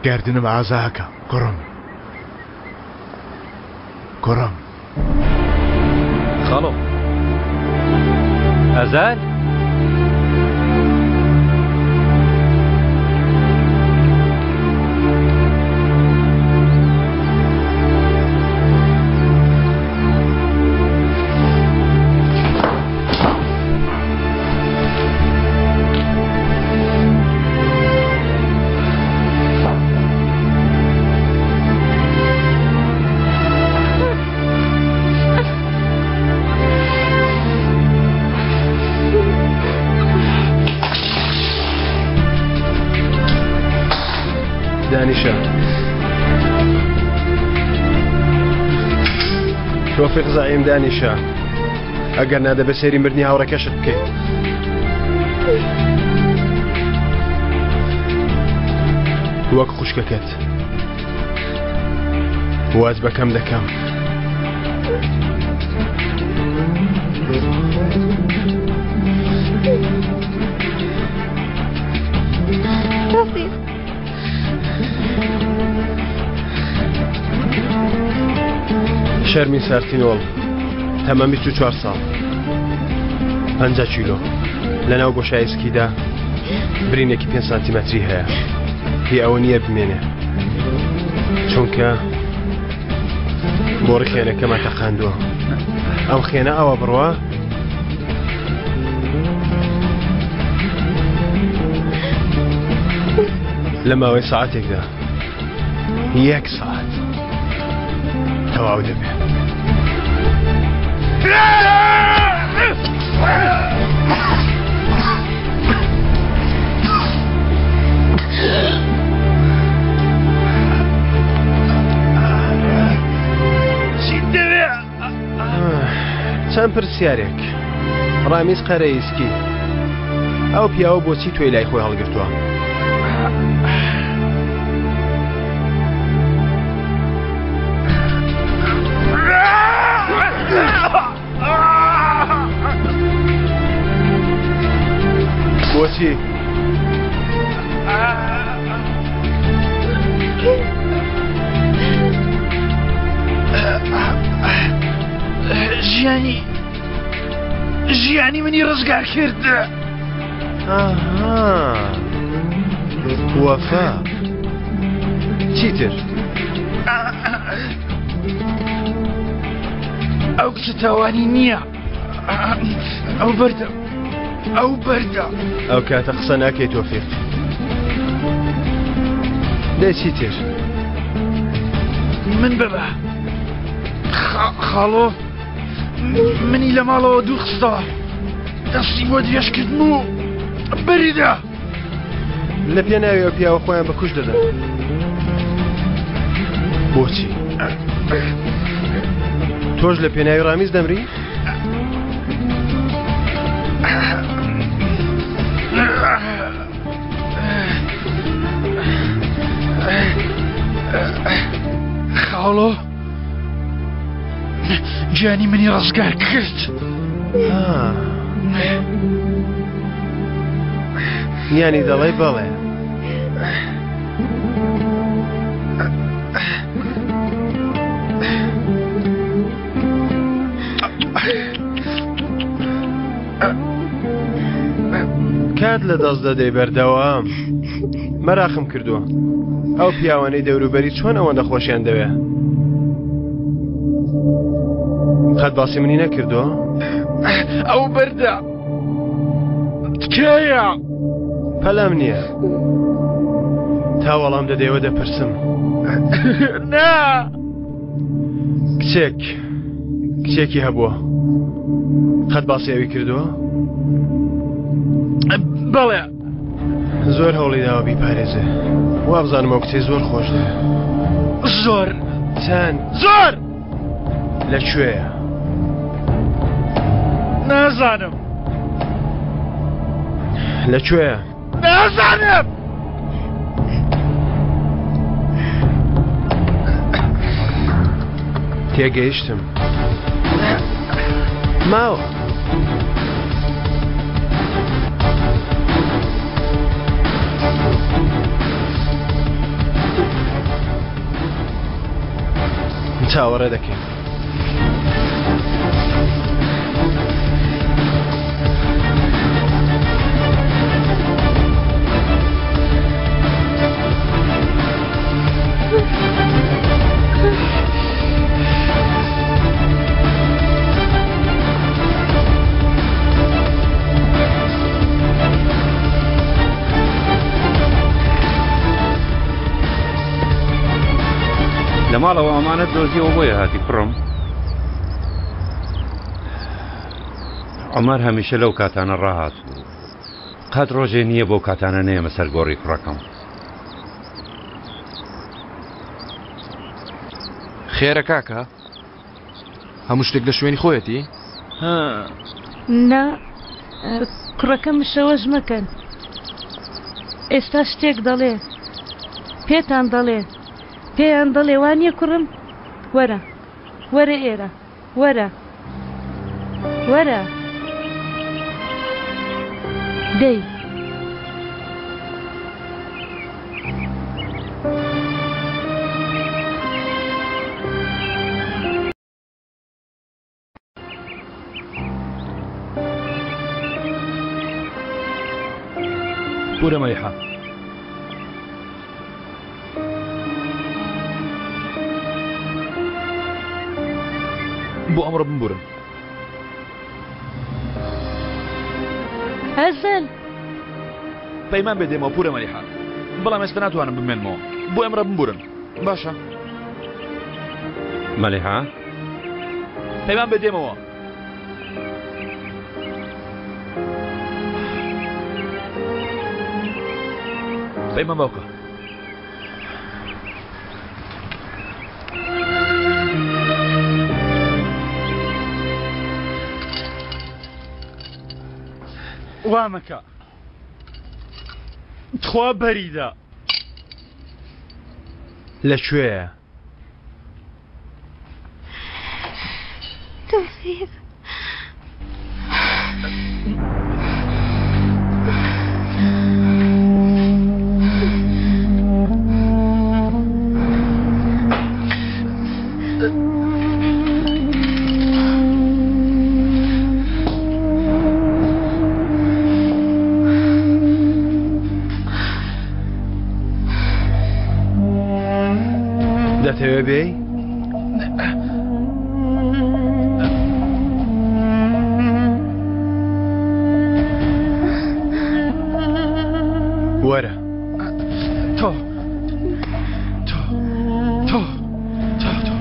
E: گەردنم ئازاکە کوڕم. کوڕم.
B: خاڵۆ.
D: ئەزال؟
G: دانیشە تۆفیق زەعیم دانیشە ئەگەر نا دەبێت سەیری مردنی هاوڕێکەشت بکەیت. وەک خوشکەکەت واز بەکەم دەکەم.
O: تۆفیق
G: شەرمین سارتینۆڵ تەمەن 24 ساڵ 50 کیلۆ لەناو بۆشای سکیدا برینێکی 5 سانتیمەتری هەیە هی ئەوە نییە بمێنێ چونکە بۆڕی خێنەکەمان تەقاندووە ئەم خێنە ئەوە بڕوە لە ماوەی ساعتێکدا یەک ساعت تەواو دەبێت. چەند پرسیارێک ڕامیز قەرەیسکی ئەو پیاوە بۆچی تۆی لای خۆی هەڵگرتووە؟ بۆچی؟
M: ژیانی ژیانی منی ڕزگار کرد
G: وەفا چیتر
M: ئەو کچە تاوانی نییە ئەو بەردە ئەو بەردە
G: ئەو کاتە قسە ناکەی تۆفیق دەی چیتر
M: من ببە خاڵۆ منی لە ماڵەوە دوور خستەوە دەستی بۆ درێژکردن و بەریدا
G: لە پێناوی ئەو پیاوە خۆیان بە کوش دەدەن بۆچی تۆش لە پێناوی ڕامیز دەمری؟
M: خاڵۆ گیانی منی ڕزگار کرد
G: یانی دەڵێ بەڵێ کات لە دەست دەدەی بەردەوام مەراخم کردووە ئەو پیاوانەی دەوروبەری چۆن ئەوەندە خۆشیان دەوێ. قەت باسی منی نەکردووە؟
M: ئەو بەردە تکایە
G: پەلەم نییە تا وەڵام دەدەیەوە دەپرسم
M: نا
G: کچێک کچێکی هەبووە قەت باسی ئەوی کردووە؟
M: بەڵێ
G: زۆر هەوڵی داوە بیپارێزێ وابزانم ئەو کچەی زۆر خۆش دەوێ
M: زۆر
G: چەند
M: زۆر
G: لە کوێیە؟
M: نازانم
G: لە کوێیە؟
M: نازانم
G: تێگەیشتم ماوە چاوەڕێ دەکەین.
P: لە ماڵەوە ئەمانەت دۆزیەوە بۆیە هاتی کوڕم عمر هەمیشە لەو کاتانە ڕاهات بوو قەت ڕۆژێ نییە بۆ کاتانە نەیەمە سەر گۆڕی کوڕەکەم.
Q: خێرە کاکە؟ هەموو شتێک لە شوێنی خۆیەتی؟
M: ها.
R: نا کوڕەکەم شەوەش مەکەن ئێستا شتێک دەڵێ پێتان دەڵێ پێیان دەڵێ وانیە کوڕم وەرە وەرە ئێرە وەرە وەرە دەی.
B: پورە مەلیحە بۆ ئەمڕۆ بمبورن.
R: ئەزەل.
B: پەیمان بێ دێمەوە پورە مەلیحە بەڵام ئێستا ناتوانم بمێنمەوە بۆ ئەمڕۆ بمبورن باشە.
P: مەلیحە.
B: پەیمان بێ دێمەوە. پەیمان باوکە.
M: وا مەکە تخوا بەریدە.
G: لە کوێیە؟
O: تۆفیق.
G: دەتەوێ بێی؟ وەرە.
M: تۆ تۆ تۆ تۆ تۆ تۆ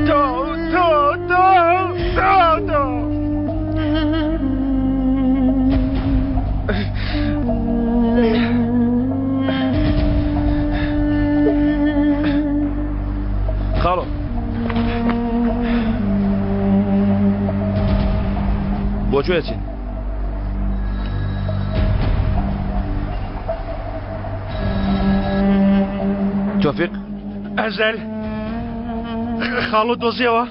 M: تۆ تۆ تۆ تۆ
B: خاڵۆ بۆ کوێ ئەچین؟ تۆفیق
M: ئەزەل خاڵۆ دۆزیەوە؟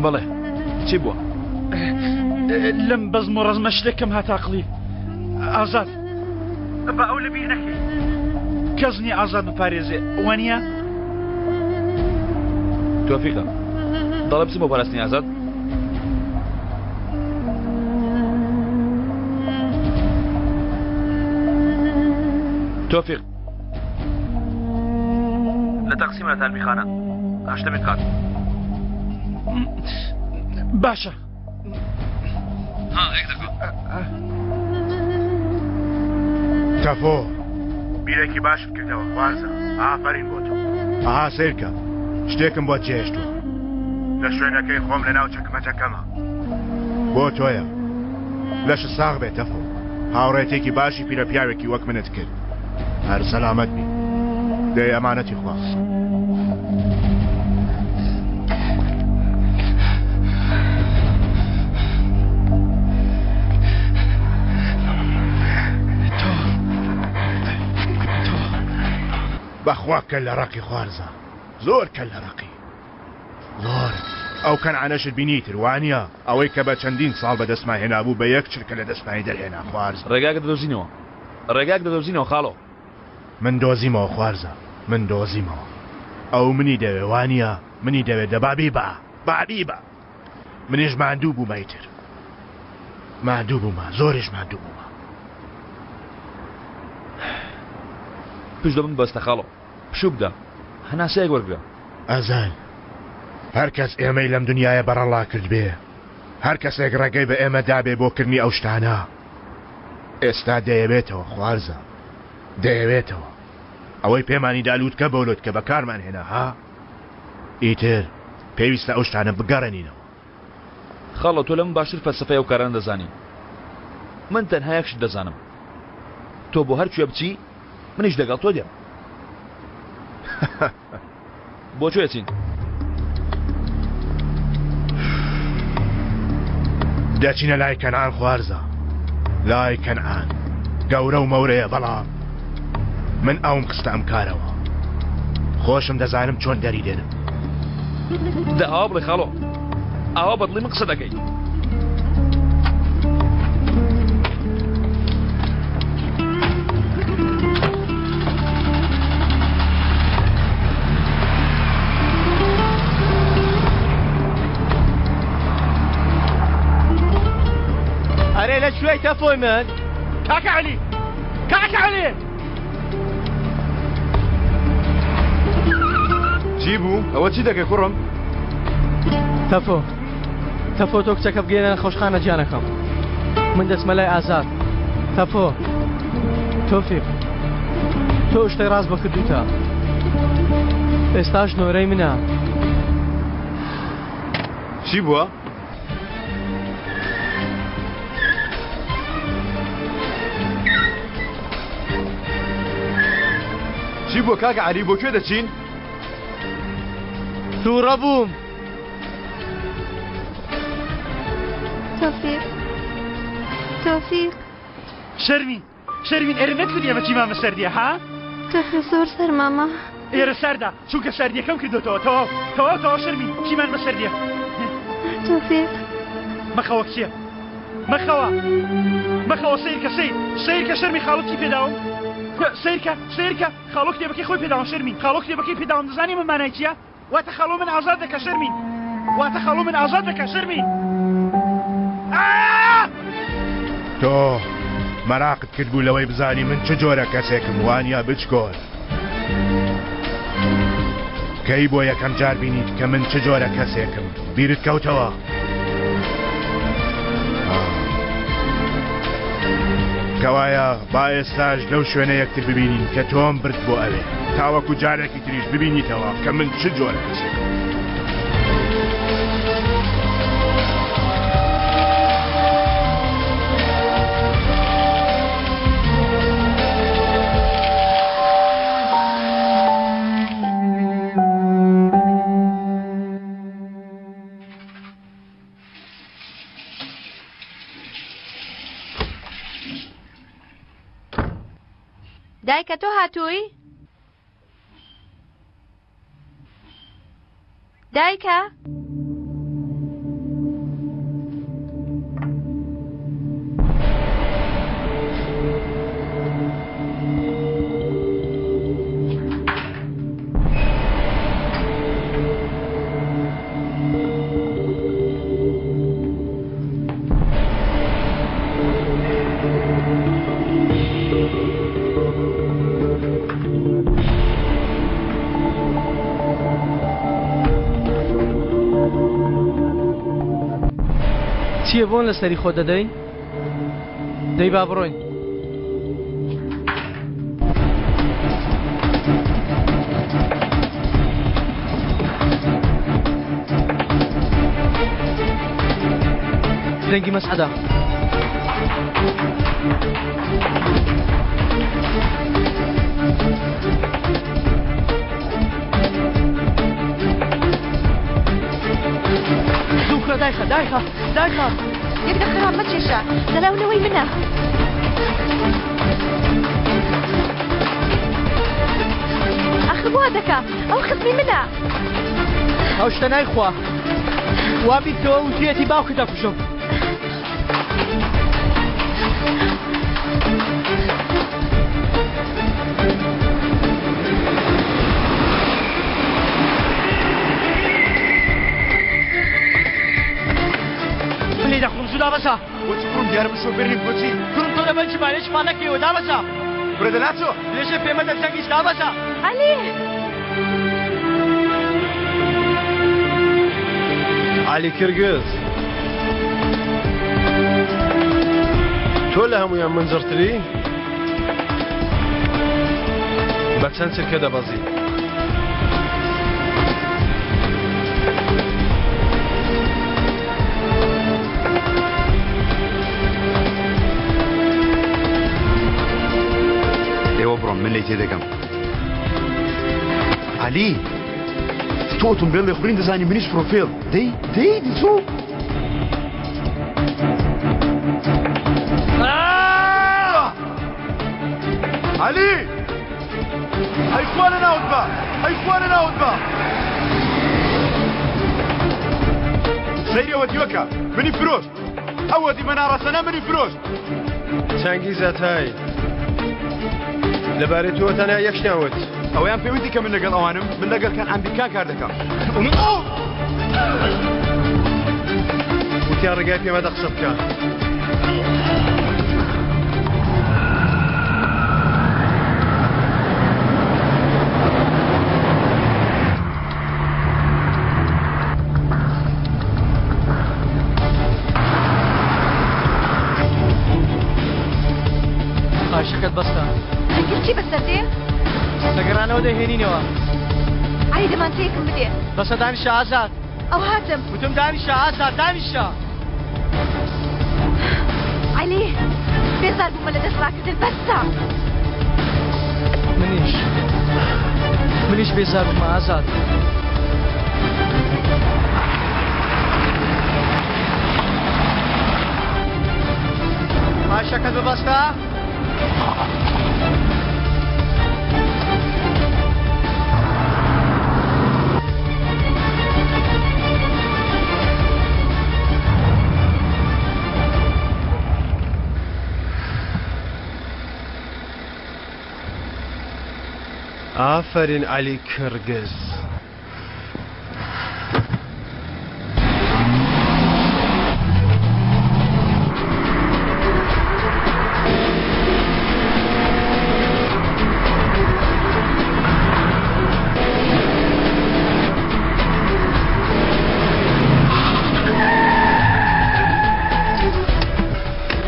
B: بەڵێ چی بووە؟
M: لەم بەزم و ڕەزمە شتێکم هات عەقڵی ئازاد با ئەو لەبیر نەکەی کەس نییە ئازاد بپارێزێ وانە؟
B: تۆفیقە دەڵێ بچم بۆ پاراستنی ئازاد؟ تۆفیق لە تەقسیمە لە تارمیخانە هەشتەمین قات.
M: باشە.
B: ها یەک دەقە.
E: تەفۆ بیرێکی باشت کردەوە خوارزە ئافەرین بۆ تۆ. ئەها سەیرکە شتێکم بۆت جێهێشتووە لە شوێنەکەی خۆم لە ناو چەکمەجەکەمە بۆ تۆیە. لەشت ساغ بێ تەفۆ هاوڕێتێکی باشی پیرە پیاوێکی وەک منت کرد هەر سەلامەت بی دەی ئەمانەتی خوا. بەخوا کەللە ڕەقی خوارزا زۆر کەللە ڕەقی. زۆر. ئەو کەنعانەشت بینی ئیتر وانیە؟ ئەوەی کە بە چەندین ساڵ بەدەستمان هێنابوو بە یەک چرکە لە دەستمانی دەرهێنا خوارزا.
B: ڕێگاک دەدۆزینەوە ڕێگاک دەدۆزینەوە خاڵۆ.
E: من دۆزیمەوە خوارزا من دۆزیمەوە. ئەو منی دەوێ وانیە؟ منی دەوێ دە با بیبا با بیبا. منیش ماندوو بوومە ئیتر ماندوو بوومە زۆریش ماندوو بوومە.
B: پشت بە من ببەستە خاڵۆ. پشوو بدە هەناسەیەک وەرگرە.
E: ئەزەل، هەر کەس ئێمەی لەم دنیایە بەڕەڵا کردبێ، هەر کەسێک ڕێگەی بە ئێمە دابێ بۆ کردنی ئەو شتانە، ئێستا دەیەوێتەوە خوارزا، دەیەوێتەوە. ئەوەی پێمانی دا لووتکە بۆ لوتکە بەکارمان هێنا، ها؟ ئیتر پێویستە ئەو شتانە بگەڕێنینەوە.
B: خاڵۆ تۆ لە من باشتر فەلسەفەی ئەو کارانە دەزانی. من تەنها یەک شت دەزانم. تۆ بۆ هەر کوێ بچی منیش لەگەڵ تۆ دێم. بۆ کوێ چین؟
E: دەچینە لای کەنعان خوارزا لای کەنعان گەورە و مەورەیە بەڵام من ئەوم خستە ئەم کارەوە خۆشم دەزانم چۆن دەری دێنم.
B: دە ئاوا بڵێ خاڵۆ ئاوا بەدڵی من قسە دەکەی.
S: ئەرێ لە کوێی تەفۆی من؟
M: کاکە عەلی کاکە عەلی
F: چی بوو؟ ئەوە چی دەکەی کوڕم؟
S: تەفۆ تەفۆ تۆ کچەکە بگەێنە نەخۆشخانە گیانەکەم من دەچمە لای ئازاد تەفۆ تۆفیق تۆ شتێ ڕاست بەکردوتە ئێستاش نۆرەی منە
F: چی بووە؟ چی بووە کاکە عەلی بۆ کوێ دەچین؟
S: تووڕە بووم.
O: تۆفیق تۆفیق
M: شەرمین شەرمین ئێرە نەتوت ئێمە چیمان بەسەر دیە ها؟
O: تۆفیق زۆر سەرمامە.
M: ئێرە ساردە چونکە ساردیەکەم کردۆتەوە تەواو تەواو تەواو شەرمین چیمان بەسەر دیە؟
O: تۆفیق
M: مەخەوە کچێ مەخەوە مەخەوە سەیرکە سەیر سەیرکە شەرمی خاڵت چی پێداوم سەیرکە سەیرکە خاڵۆ کتێبەکەی خۆی پێداوم شەرمین خاڵۆ کتێبەکەی پێداوم دەزانی من مانای چییە؟ واتە خاڵۆ من ئازاد دەکە شەرمین واتە خاڵۆ من ئازاد دەکە شەرمین
E: تۆ مەراقت کرد بوو لەوەی بزانی من چ جۆرە کەسێکم وانە بچکۆل کەی بۆ یەکەم جار بینیت کە من چ جۆرە کەسێکم بیرت کەوتەوە؟ کەوایە با ئێستاش لەو شوێنە یەکتر ببینین کە تۆم برد بۆ ئەوێ تاوەکو جارێکی تریش ببینیتەوە کە من چ جۆرە کەسێکم.
N: دایکە تۆ هاتووی؟ دایکە؟
S: چییە بۆن لەسەری خۆت دەدەی؟ دەی با بڕۆین. دەنگی مەسعەدە. زوو کوڕە دایخە دایخە دایخە.
N: یەک دە خراپ مەکێشە دەلاو لەوەی منە. ئاخر وا دەکا ئەو خزمی منە.
S: ئەو شتە نایخوا وا بیرکەوە وتویەتی باوکت دەکوژم. لێ دەخۆم زوو دابەزە.
F: بۆچی کوڕم دیارە من شۆفێر نیم بۆچی؟
S: کوڕم تۆ لە بەنکی مایەشمان نەکەیەوە دابەزە.
F: کورە دەناچۆ.
S: درێژە پێمەدە جەنگیش دابەزە.
N: عەلی.
G: عەلی کرگز تۆ لە هەموویان منجڕتری؟ بە چەند چرکە دەبەزی؟
F: ئێوە بڕۆن من لێی تێدەگەم. عەلی تۆ ئۆتۆمبێل لێخوڕین دەزانی منیش پرۆفێل دەی دەی دزوو. عەلی ئەی خوا لە ناوت بە ئەی خوا لە ناوت بە سەیری ئەوە دیوەکە منی فرۆشت ئەوە دیمە ناڕەسەنە منی فرۆشت.
G: چەنگیز ئەتای لەبارەی تۆوە تەنها یەک شتیان وت.
F: ئەوەیان پێ وتی کە من لەگەڵ ئەوانم، من لەگەڵ کەنعان بیرکان کار دەکەم.
G: وتیان ڕێگای پێ مەدە قسە بکە.
S: قایشەکەت بەستە.
N: چەنگیز چی بەسەر دێ؟
S: لە گەڕانەوە دەیهێنینەوە.
N: عەلی دەمانچەیەکم بدێ.
S: بەسە دانیشە ئازاد.
N: ئەو هاتم.
S: وتم دانیشە ئازاد دانیشە.
N: عەلی بێزار بوومە لە دەست ڕاکردن بەسە.
S: منیش منیش بێزار بوومە ئازاد. قایشەکەت ببەستە.
G: ئافەرین عەلی کرگز.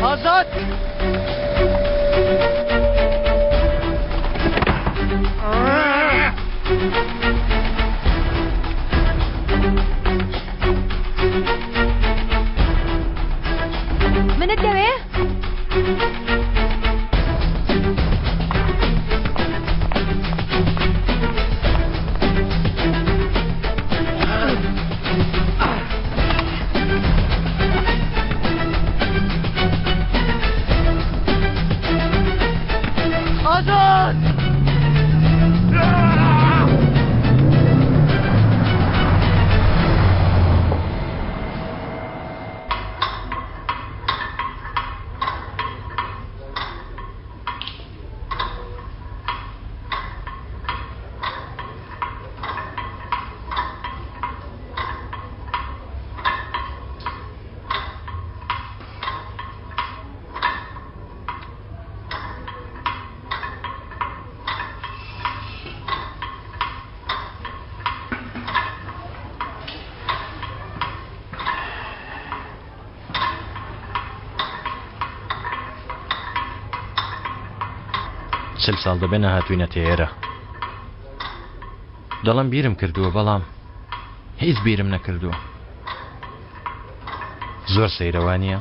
S: ئازاد.
D: چل ساڵ دەبێ نەهاتووینەتە ئێرە. دەڵێم بیرم کردووە بەڵام هیچ بیرم نەکردووە. زۆر سەیرە وانییە؟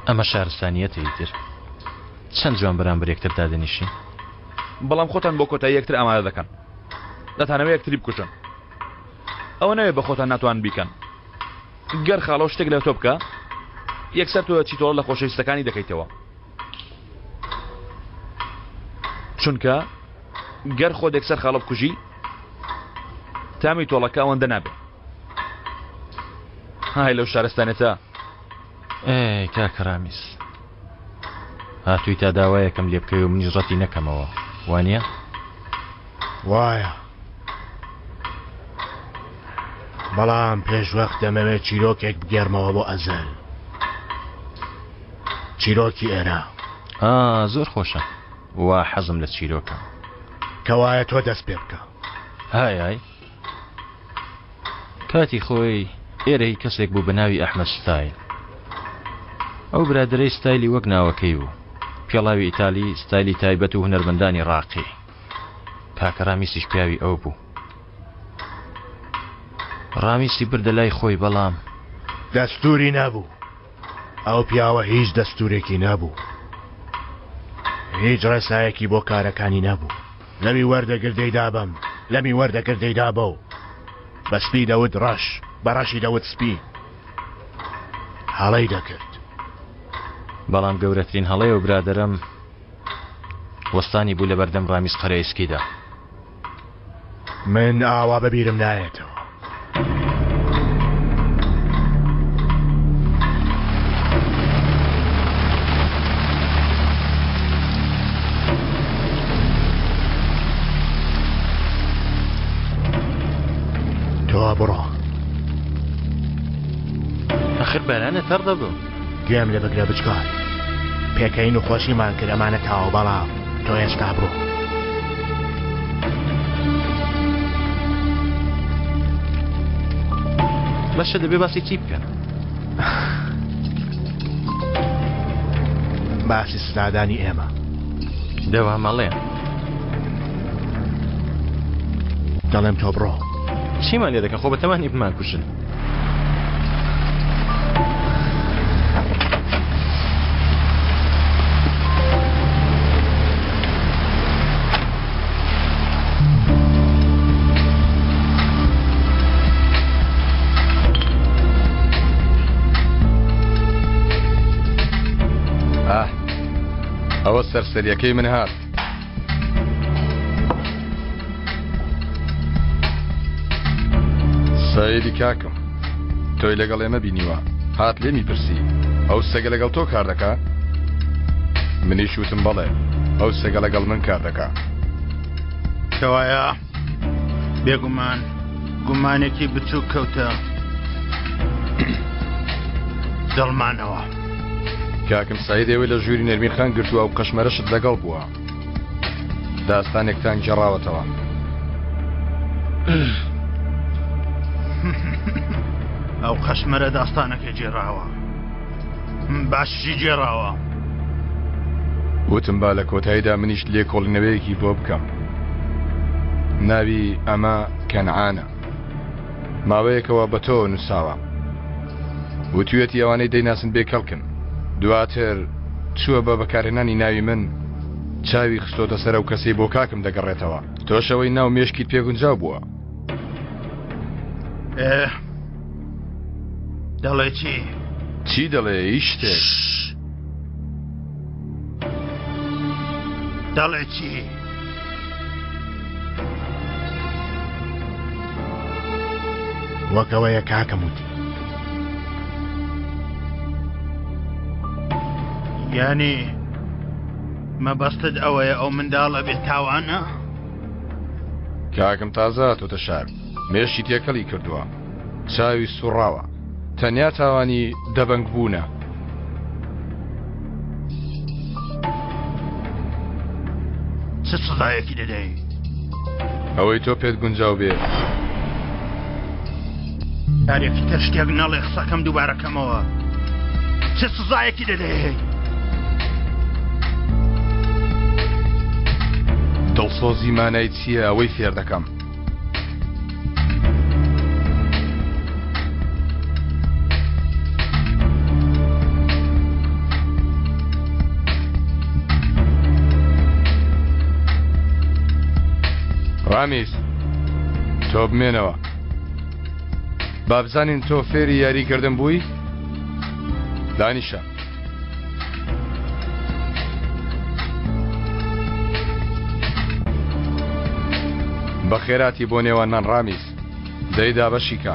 D: ئەمە شارستانییەتە ئیتر. چەند جوان بەرامبەر یەکتر دادەنیشین.
B: بەڵام خۆتان بۆ کۆتایی یەکتر ئامادە دەکەن. دەتانەوێ یەکتری بکوژن. ئەوە نەوێ بە خۆتان ناتوانن بیکەن. گەر خاڵۆ شتێک لە تۆ بکا، یەکسەر تۆ دەچی تۆڵە لە خۆشەویستەکانی دەکەیتەوە. چونکە گەر خۆت یەکسەر خاڵۆ بکوژی، تامی تۆڵەکە ئەوەندە نابێ. های لەو شارستانێتە.
D: ئەی کاکە ڕامیز هاتووی تا داوایەکم لێ بکەی و منیش ڕەتی نەکەمەوە وانە؟
E: وایە بەڵام پێش وەخت دەمەوێت چیرۆکێک بگێڕمەوە بۆ ئەزەل چیرۆکی ئێرە
D: ئا زۆر خۆشە وا حەزم لە چیرۆکە
E: کەوایە تۆ دەست پێ بکە
D: های های کاتی خۆی ئێرە هی کەسێک بوو بە ناوی ئەحمەد ستایل. ئەو برادەرەی ستایلی وەک ناوەکەی بوو. پێڵاوی ئیتالی، ستایلی تایبەت و هونەرمەندانی ڕاقی. کاکە ڕامیسیش پیاوی ئەو بوو. ڕامیسی بردە لای خۆی بەڵام.
E: دەستووری نەبوو. ئەو پیاوە هیچ دەستوورێکی نەبوو. هیچ ڕێسایەکی بۆ کارەکانی نەبوو. لەوی وەردەگرت دەیدا بەم، لەمی وەردەگرت دەیدا بەو. بە سپی دەوت ڕەش، بە ڕەشی دەوت سپی. هەڵەی دەکرد.
D: بەڵام گەورەترین هەڵەی ئەو برادەرەم وەستانی بوو لەبەردەم ڕامیز قەرەئیسکیدا.
E: من ئاوا بە بیرم نایەتەوە. تۆ بڕۆ.
D: ئەخر بارانە تەڕ دەبم.
E: گوێم لێ بگرە بچکۆل. پێکەین و خۆشیمان کرد ئەمانە تاوە بەڵام تۆ ئێستا بڕۆ.
D: باشە دەبێ باسی چی بکەن؟
E: باسی سزادانی ئێمە.
D: دەوا مەڵێ.
E: دەڵێم تۆ بڕۆ.
D: چیمان لێ دەکەن خۆ بەتەمانی بمانکوژن.
Q: ئاه ئەوە سەرسەریەکەی من هات. سەیدی کاکم تۆی لەگەڵ ئێمە بینیوە هات لێمی پرسی ئەو سەگە لەگەڵ تۆ کار دەکا منیش وتم بەڵێ ئەو سەگە لەگەڵ من کار دەکا
T: کەوایە بێگومان گومانێکی بچووک کەوتە دڵمانەوە.
Q: کاکم سەعید ئێوەی لە ژووری نەرمین خان گرتووە و قەشمەرەشت لەگەڵ بووە داستانێکتان گێڕاوەتەوە.
T: ئەو قەشمەرە داستانەکەی گێڕاوە باشی گێڕاوە.
Q: وتم با لە کۆتاییدا منیش لێکۆڵینەوەیەکی بۆ بکەم. ناوی ئەمە کەنعانە. ماوەیەکەوە بە تۆوە نووساوە. وتویەتی ئەوانەی دەیناسن بێ کەڵکن. دواتر چووە بە بەکارهێنانی ناوی من چاوی خستۆتە سەر ئەو کەسەی بۆ کاکم دەگەڕێتەوە. تۆش ئەوەی ناو مێشکیت پێ گونجاو بووە.
T: ئێ دەڵێ چی؟
Q: چی دەڵێ هیچ شتێک.
T: دەڵێ چی؟
E: وەک ئەوەیە کاکەم وتی.
T: یانی مەبەستت ئەوەیە ئەو منداڵە بێ تاوانە؟
Q: کاکم تازە هاتۆتە شار مێشکی تێکەڵی کردووە چاوی سوڕاوە تەنیا تاوانی دەبەنگ بوونە.
T: چ سزایەکی دەدەی؟
Q: ئەوەی تۆ پێت گونجاو بێ.
T: جارێکی تر شتێک نەڵێ قسەکەم دووبارە کەمەوە. چ سزایەکی دەدەی؟
Q: دڵسۆزی مانای چییە ئەوەی فێر دەکەم. ڕامیز تۆ بمێنەوە با بزانین تۆ فێری یاری کردن بووی؟ دانیشە. بەخێراتی بۆ نێوانمان ڕامیز دەی دابەشی کە.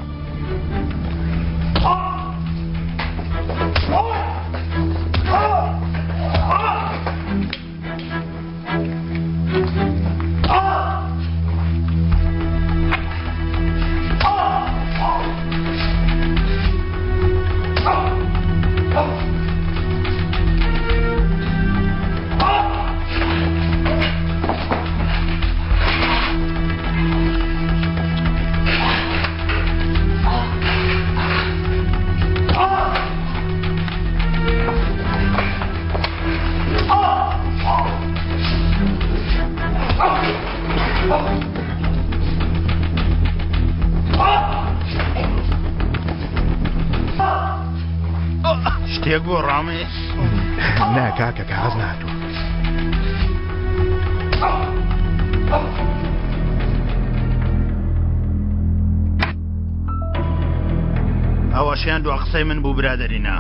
T: شتێک بۆ ڕامێ
E: نا کاکە کاغەز نهاتووە.
T: ئەوەشیان دوا قسەی من بوو برادەرینا.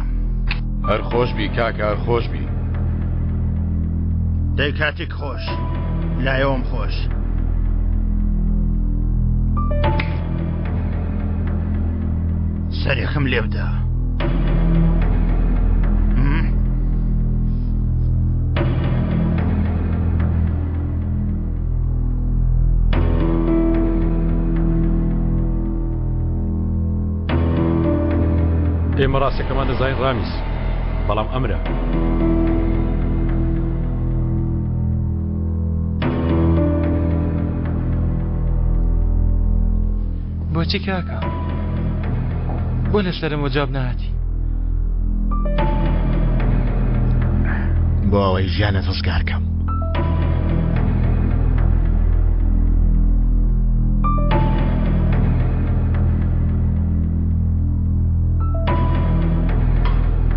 Q: هەر خۆش بی کاکە هەر خۆش بی.
T: دەی کاتیک خۆش لایەوەم خۆش. سەرێکم لێ بدە.
H: ئێمە ڕاستەکەمان دەزانین ڕامیز بەڵام ئەمرە.
D: بۆچی کاکە بۆ لەسەرم وەجاب نهاتی
E: بۆ ئەوەی ژیانت ڕزگار کەم.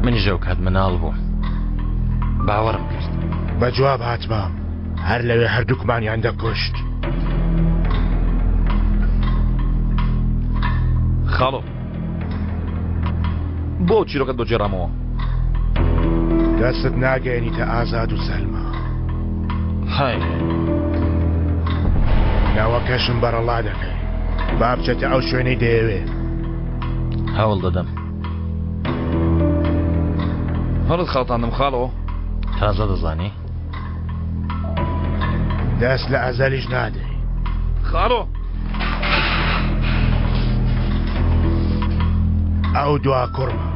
D: منیش ئەو کات مناڵ بووم باوەڕم کرد.
E: بە جواب هاتبام هەر لەوێ هەردووکمانیان دەکوشت.
B: خاڵۆ بۆ چیرۆکەت بۆ گێڕامەوە؟
E: دەستت ناگەیەنیتە ئازاد و سەلما.
D: های.
E: ناوەکەشم بەرەڵا دەکەی. با بچێتە ئەو شوێنەی دەیەوێ.
D: هەوڵ دەدەم.
B: هەڵت خەڵتاندم خاڵۆ.
D: تازە دەزانی؟
E: دەست لە ئەزەلیش نادەی.
B: خاڵۆ.
E: ئەو دوا کوڕمە.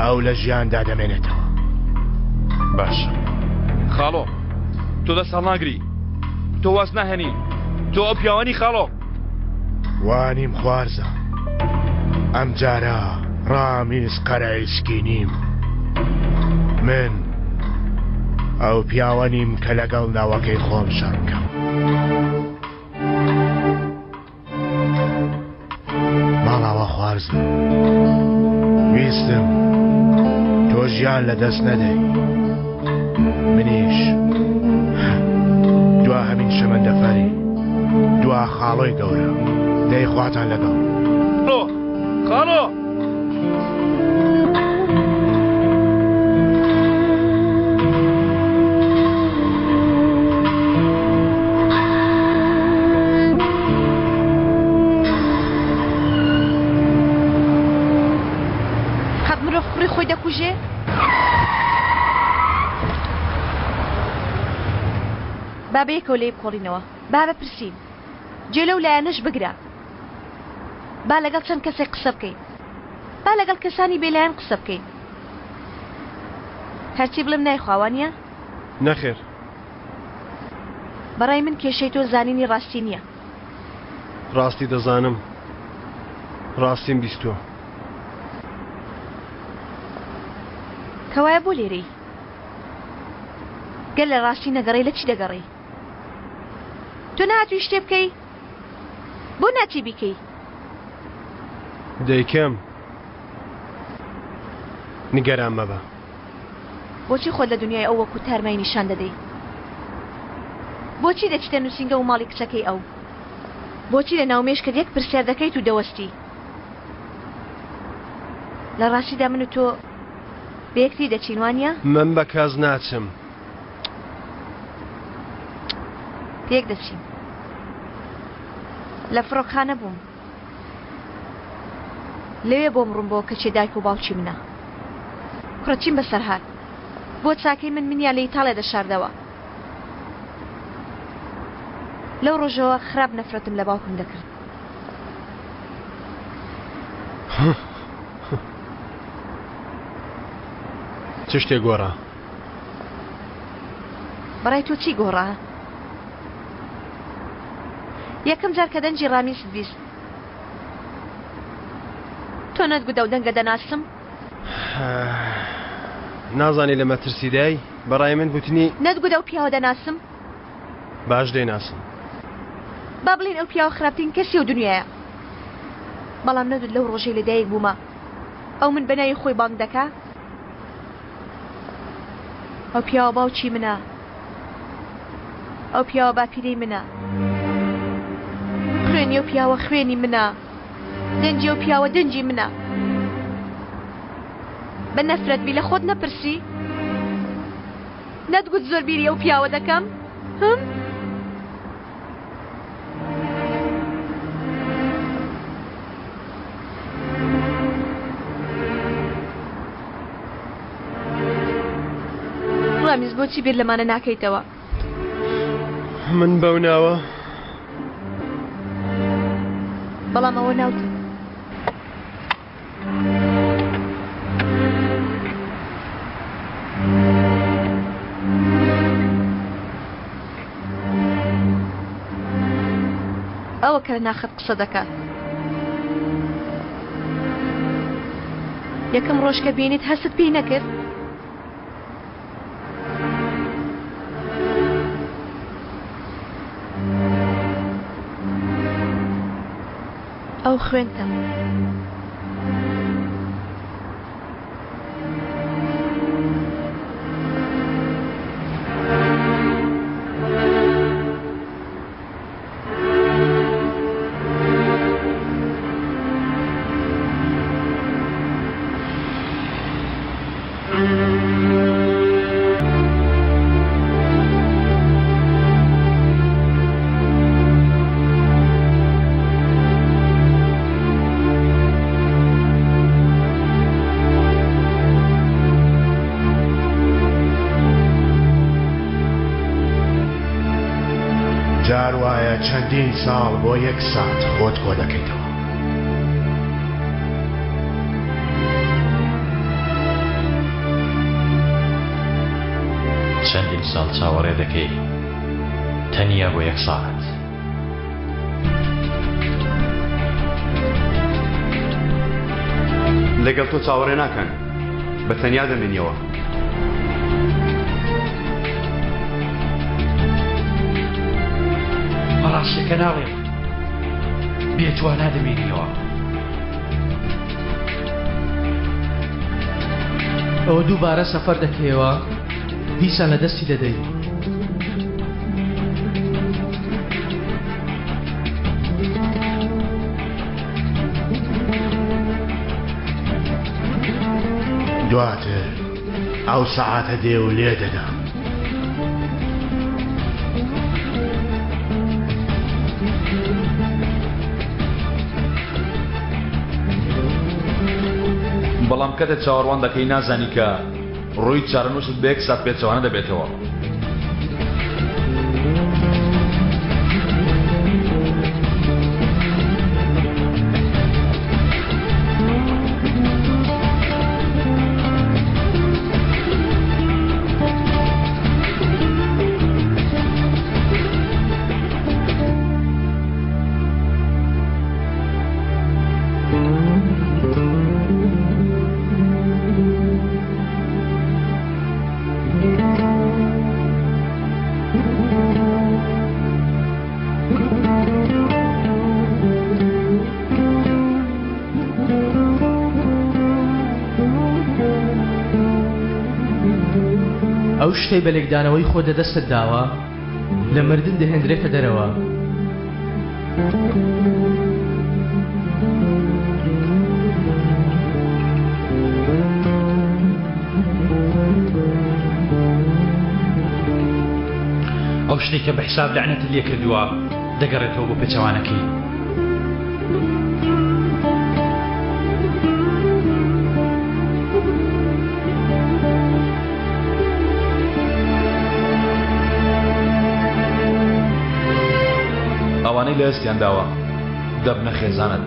E: ئەو لە ژیاندا دەمێنێتەوە.
D: باشە.
B: خاڵۆ تۆ دەست هەڵناگری. تۆ واز ناهێنی. تۆ ئەو پیاوەنی خاڵۆ.
E: وانیم خوارزا. ئەم جارە ڕامیز قەرەئیسکی نیم. من ئەو پیاوە نیم کە لەگەڵ ناوەکەی خۆم شەڕ بکەم. ماڵاوا خوارزم. ویستم تۆ ژیان لە دەست نەدەی. منیش دوا هەمین شەمەندەفەری دوا خاڵۆی گەورە دەی خواتان لەگەڵ.
B: خاڵۆ!
N: قەت مرۆڤ کوڕی خۆی دەکوژێ؟ با بەیەکەوە لێی بکۆڵینەوە. با بپرسین. جێ لەو لایەنەش بگرە. با لەگەڵ چەند کەسێک قسە بکەین. با لەگەڵ کەسانی بێلایەن قسە بکەین. هەرچی بڵێم نایخوا وانیە؟
G: نەخێر.
N: بەڕای من کێشەی تۆ زانینی ڕاستی نییە.
G: ڕاستی دەزانم. ڕاستیم بیستووە.
N: کەوایە بۆ لێرەی؟ گەر لە ڕاستی نەگەڕێی لە چی دەگەڕێی؟ تۆ نەهاتووی شتێ بکەی؟ بۆ ناچی بیکەی؟
G: دەیکەم. نیگەران مەبە.
N: بۆچی خۆت لە دنیای ئەو وەکو تارمای نیشان دەدەی؟ بۆچی دەچیتە نووسینگە و ماڵی کچەکەی ئەو؟ بۆچی لە ناو مێشکت یەک پرسیار دەکەیت و دەوەستی؟ لە ڕاستیدا من و تۆ بە یەکتری دەچین وانییە؟
G: من بە کەس ناچم.
N: پێک دەچین. لە فڕۆکخانە بووم. لەوێ بۆم ڕوون بۆوە کە کێ دایک و باوکی منە. کوڕە چیم بەسەر هات؟ بۆ چاکەی من منیان لە ئیتاڵیا دەشاردەوە. لەو ڕۆژەوە خراپ نەفرەتم لە باوکم دەکرد.
G: چ شتێک گۆڕا؟
N: بەڕای تۆ چی گۆڕا؟ یەکەم جار کە دەنگی ڕامیست 20 تۆ نەتگوت ئەو دەنگە دەناسم؟
G: نازانی لە مەترسیدای؟ بەڕای من گوتنی.
N: نەتگوت ئەو پیاوە دەناسم؟
G: باش دەیناسم.
N: با بڵێین ئەو پیاوە خراپترین کەسی ئەو دنیایە. بەڵام نەتگوت لەو ڕۆژەی لەدایک بوومە ئەو من بە ناوی خۆی بانگ دەکا؟ ئەو پیاوە باوکی منە. ئەو پیاوە باپیرەی منە. خوێنی ئەو پیاوە خوێنی منە. دەنگی ئەو پیاوە دەنگی منە. بە نەفرەت بی لە خۆت نەپرسی؟ نەتگوت زۆر بیری ئەو پیاوە دەکەم؟ هم؟ ڕامیز بۆچی بیر لەمانە ناکەیتەوە؟
G: من بەو ناوە
N: بەڵام ئەوە ناوتە. ئەوە کە لە ناخت قسە دەکات. یەکەم ڕۆژ کە بینیت هەستت پێی نەکرد؟ ئەو خوێنتە.
E: جار وایە چەندین ساڵ بۆ یەک سات خۆت کۆ دەکەیتەوە.
D: چەندین ساڵ چاوەڕێ دەکەی تەنیا بۆ یەک ساعەت.
F: لەگەڵ تۆ چاوەڕێ ناکەن بە تەنیا دەمێنیەوە.
C: ڕاستەکە ناڵێم بێتوانا دەمێنیەوە.
S: ئەوە دووبارە سەفەر دەکەیەوە دیسان لە دەستی دەدەی.
E: دواتر ئەو سەعاتە دێ و لێ دەدا.
B: بەڵام کاتێ چاوەڕوان دەکەی نازانی کە ڕووی چارەنووست بە یەک سات پێچەوانە دەبێتەوە.
S: ئەو شتەی بە لێکدانەوەی خۆت لە دەستت داوە لە مردن دەهێندرێتە دەرەوە.
C: ئەو شتێک کە بە حساب لەعنەتت لێ کردووە دەگەڕێتەوە بۆ پێچەوانەکەی.
B: ئەوانەی لە دەستیان داوە دەبنە خێزانت.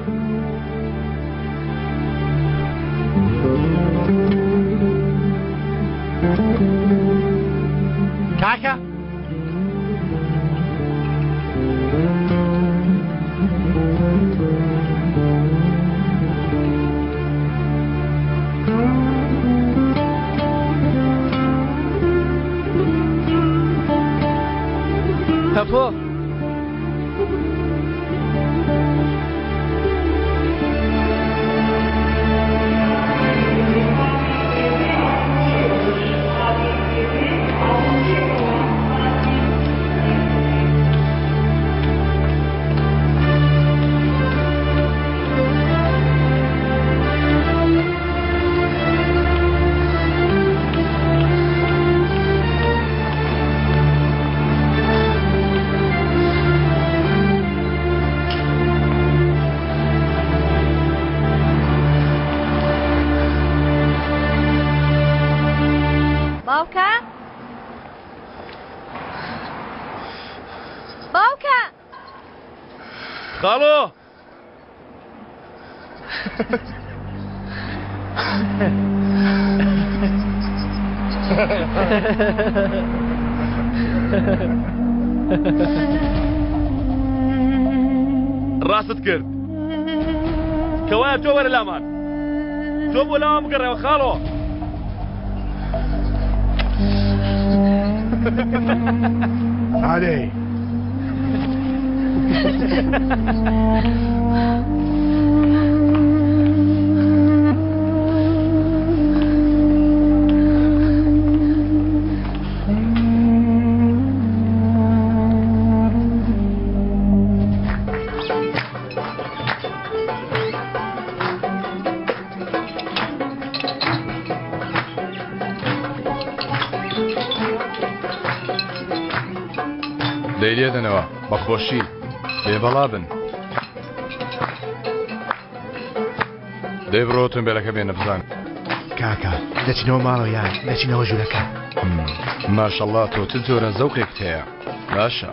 M: کاکە
S: تەپۆ
N: باوکە باوکە
B: خاڵۆ ڕاستت کرد کەوایە تۆ وەرە لامان تۆ بۆ لاوان بگەڕێەوە خاڵۆ
E: ئارێ
Q: دەی لێدەنەوە بە خۆشی بێبەڵا بن دەی بڕۆ ئۆتۆمبیلەکە بێنە بزان
E: کاکە دەچینەوە ماڵەوە یان دەچینەوە ژوورەکە
Q: ماشەڵڵا تۆ چ جۆرە زەوقێکت هەیە باشە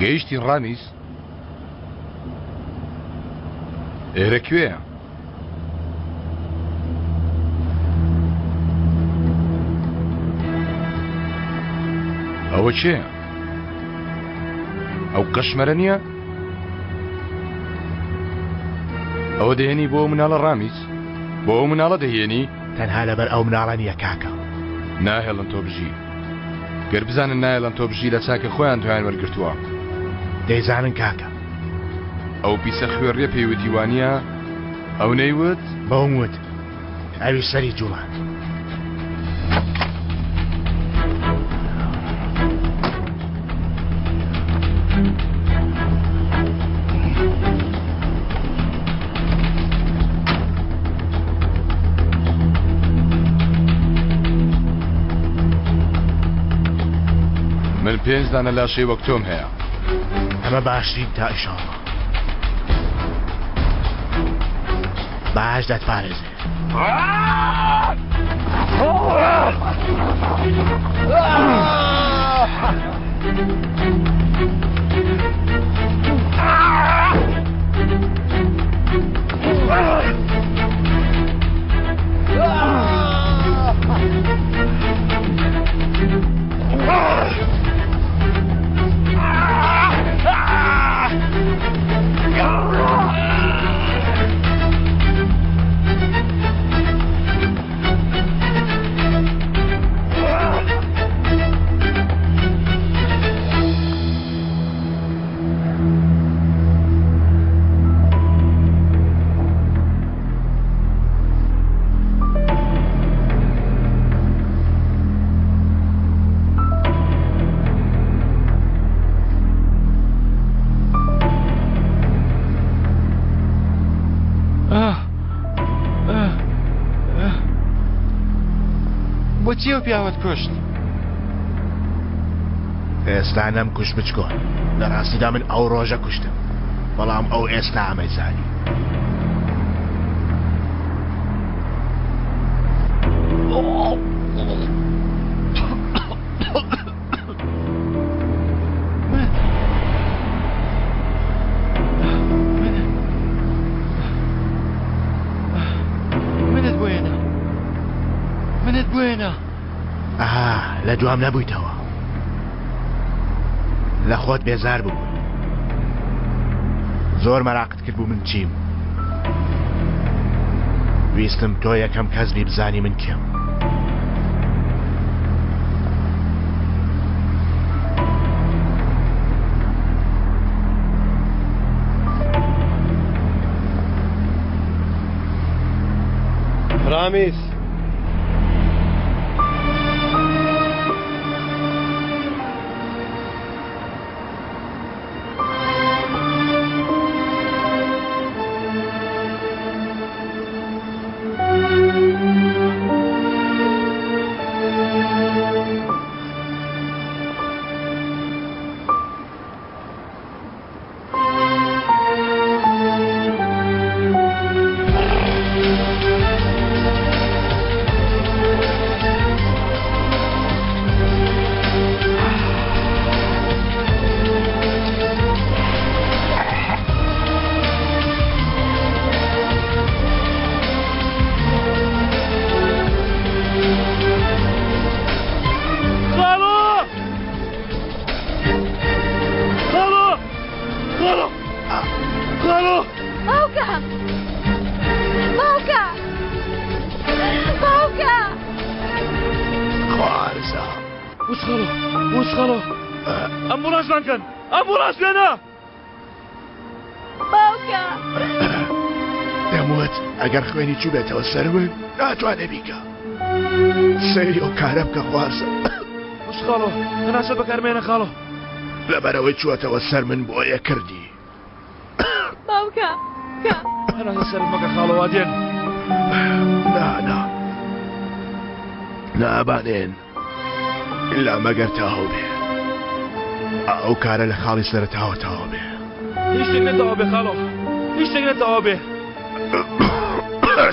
Q: گەیشتی ڕامیز ئێرە کوێیە؟ ئەوە کێیە؟ ئەو قەشمەرە نییە؟ ئەوە دەهێنی بۆ مناڵە ڕامیز؟ بۆ ئەو مناڵە دەهێنی؟
E: تەنها لەبەر ئەو مناڵە نییە کاکە.
Q: ناهێڵن تۆ بژی. گەر بزانن نایەڵن تۆ بژی لە چاکە خۆیان تۆیان وەرگرتووە.
E: دەیزانن کاکە.
Q: ئەو پیسە خوێڕیە پێی وتی وانیە؟ ئەو نەیوت؟
E: بەوم وت ئەویش سەری جوڵاند.
Q: من پێنج دانە لاشەی وەک تۆم هەیە.
E: ئەمە باشترین تا ئیشاڵڵا باش دەتپارێزێ.
D: بۆچی ئەو پیاوەت کوشت؟
E: ئێستا نەمکوشت بچکۆل. لە ڕاستیدا من ئەو ڕۆژە کوشتم. بەڵام ئەو ئێستا ئەمەی زانی.
D: منت بۆ هێنا منت بۆ هێنا
E: ئەها لە دوام نەبوویتەوە لە خۆت بێزار بوو زۆر مەراقت کرد بوو من چیم ویستم تۆ یەکەم کەس بی بزانی من کێم.
G: ڕامیز. دەموت ئەگەر خوێنی چووبێتەوە سەر من ناتوانێ بیکە سەیری ئەو کارە بکە خوازە
B: خاڵۆ هەناسە بەکارمێنە خاڵۆ
E: لەبەرەوەی چووەتەوە سەر من بۆیە کردی
K: باوکە
B: هەناسە سەر مەکە خاڵۆ وا دێن
E: نا نا نابانێن ئیلا مەگەر تەواو بێ ئەو کارە لە خاڵی سەرەتاوە تەواو بێ.
B: هیچ شتێک نەتەواو بێ خاڵۆ هیچ شتێک نەتەواو بێ.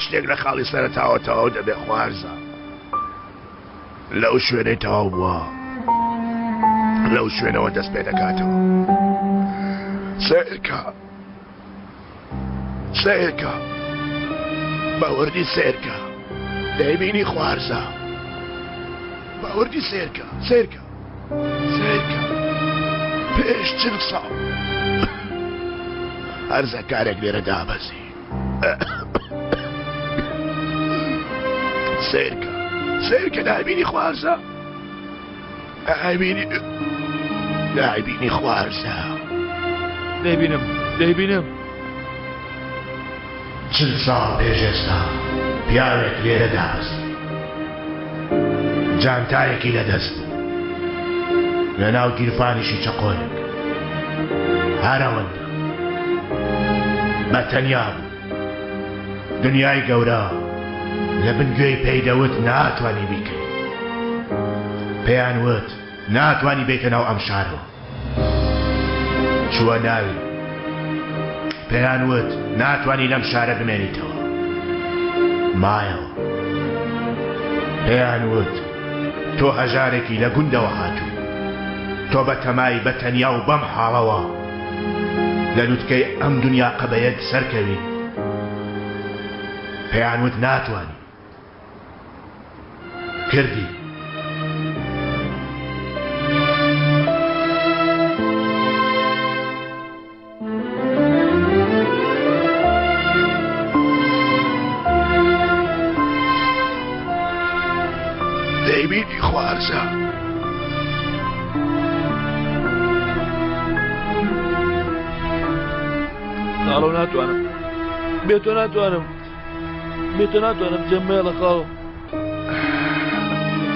E: شتێک لە خاڵی سەرەتاوە تەواو دەبێ خوارزا لەو شوێنەی تەواو بووە لەو شوێنەوە دەست پێ دەکاتەوە سەیرکە سەیرکە بە وردی سەیرکە دەیبینی خوارزا بە وردی سەیرکە سەیرکە سەیرکە پێش چل ساڵ هەرزەکارێک لێرە دابەزی سەیرکە سەیرکە دابینی خوارزا دایبینی دایبینی خوارزا
B: دەیبینم دەیبینم
E: چل ساڵ پێش ئێستا پیاوێک لێرە دابەزی جانتایەکی لەدەست بوو لەناو گیرفانیشی چەقۆیەک هەر ئەوەندە بە تەنیا بوو دنیای گەورە لە بن گوێی پێی دەوت ناتوانی بیکەی. پێیان وت ناتوانی بێیتە ناو ئەم شارەوە. چووە ناوی. پێیان وت ناتوانی لەم شارە بمێنیتەوە. مایەوە. پێیان وت تۆ هەژارێکی لە گوندەوە هاتووی. تۆ بە تەمای بە تەنیا و بەم حاڵەوە لە لوتکەی ئەم دنیا قەبەیەت سەرکەوی. پێیان وت ناتوانی. کردی. دەیبینی خوارزا.
B: خاڵۆ ناتوانم بێ تۆ ناتوانم بێ تۆ ناتوانم جێم مێڵە خاڵۆ.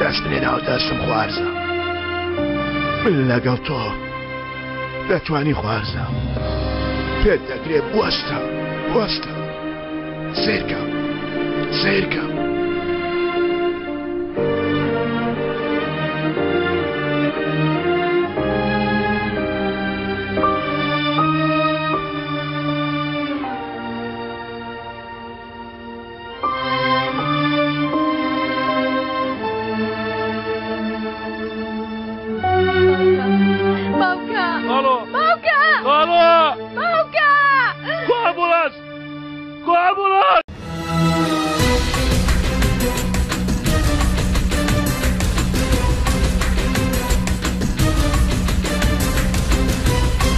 E: دەست بنێ ناو دەستم خوارزا من لەگەڵ تۆ دەتوانی خوارزا پێت دەکرێ بوەستە بوەستە سیرکە سیرکە.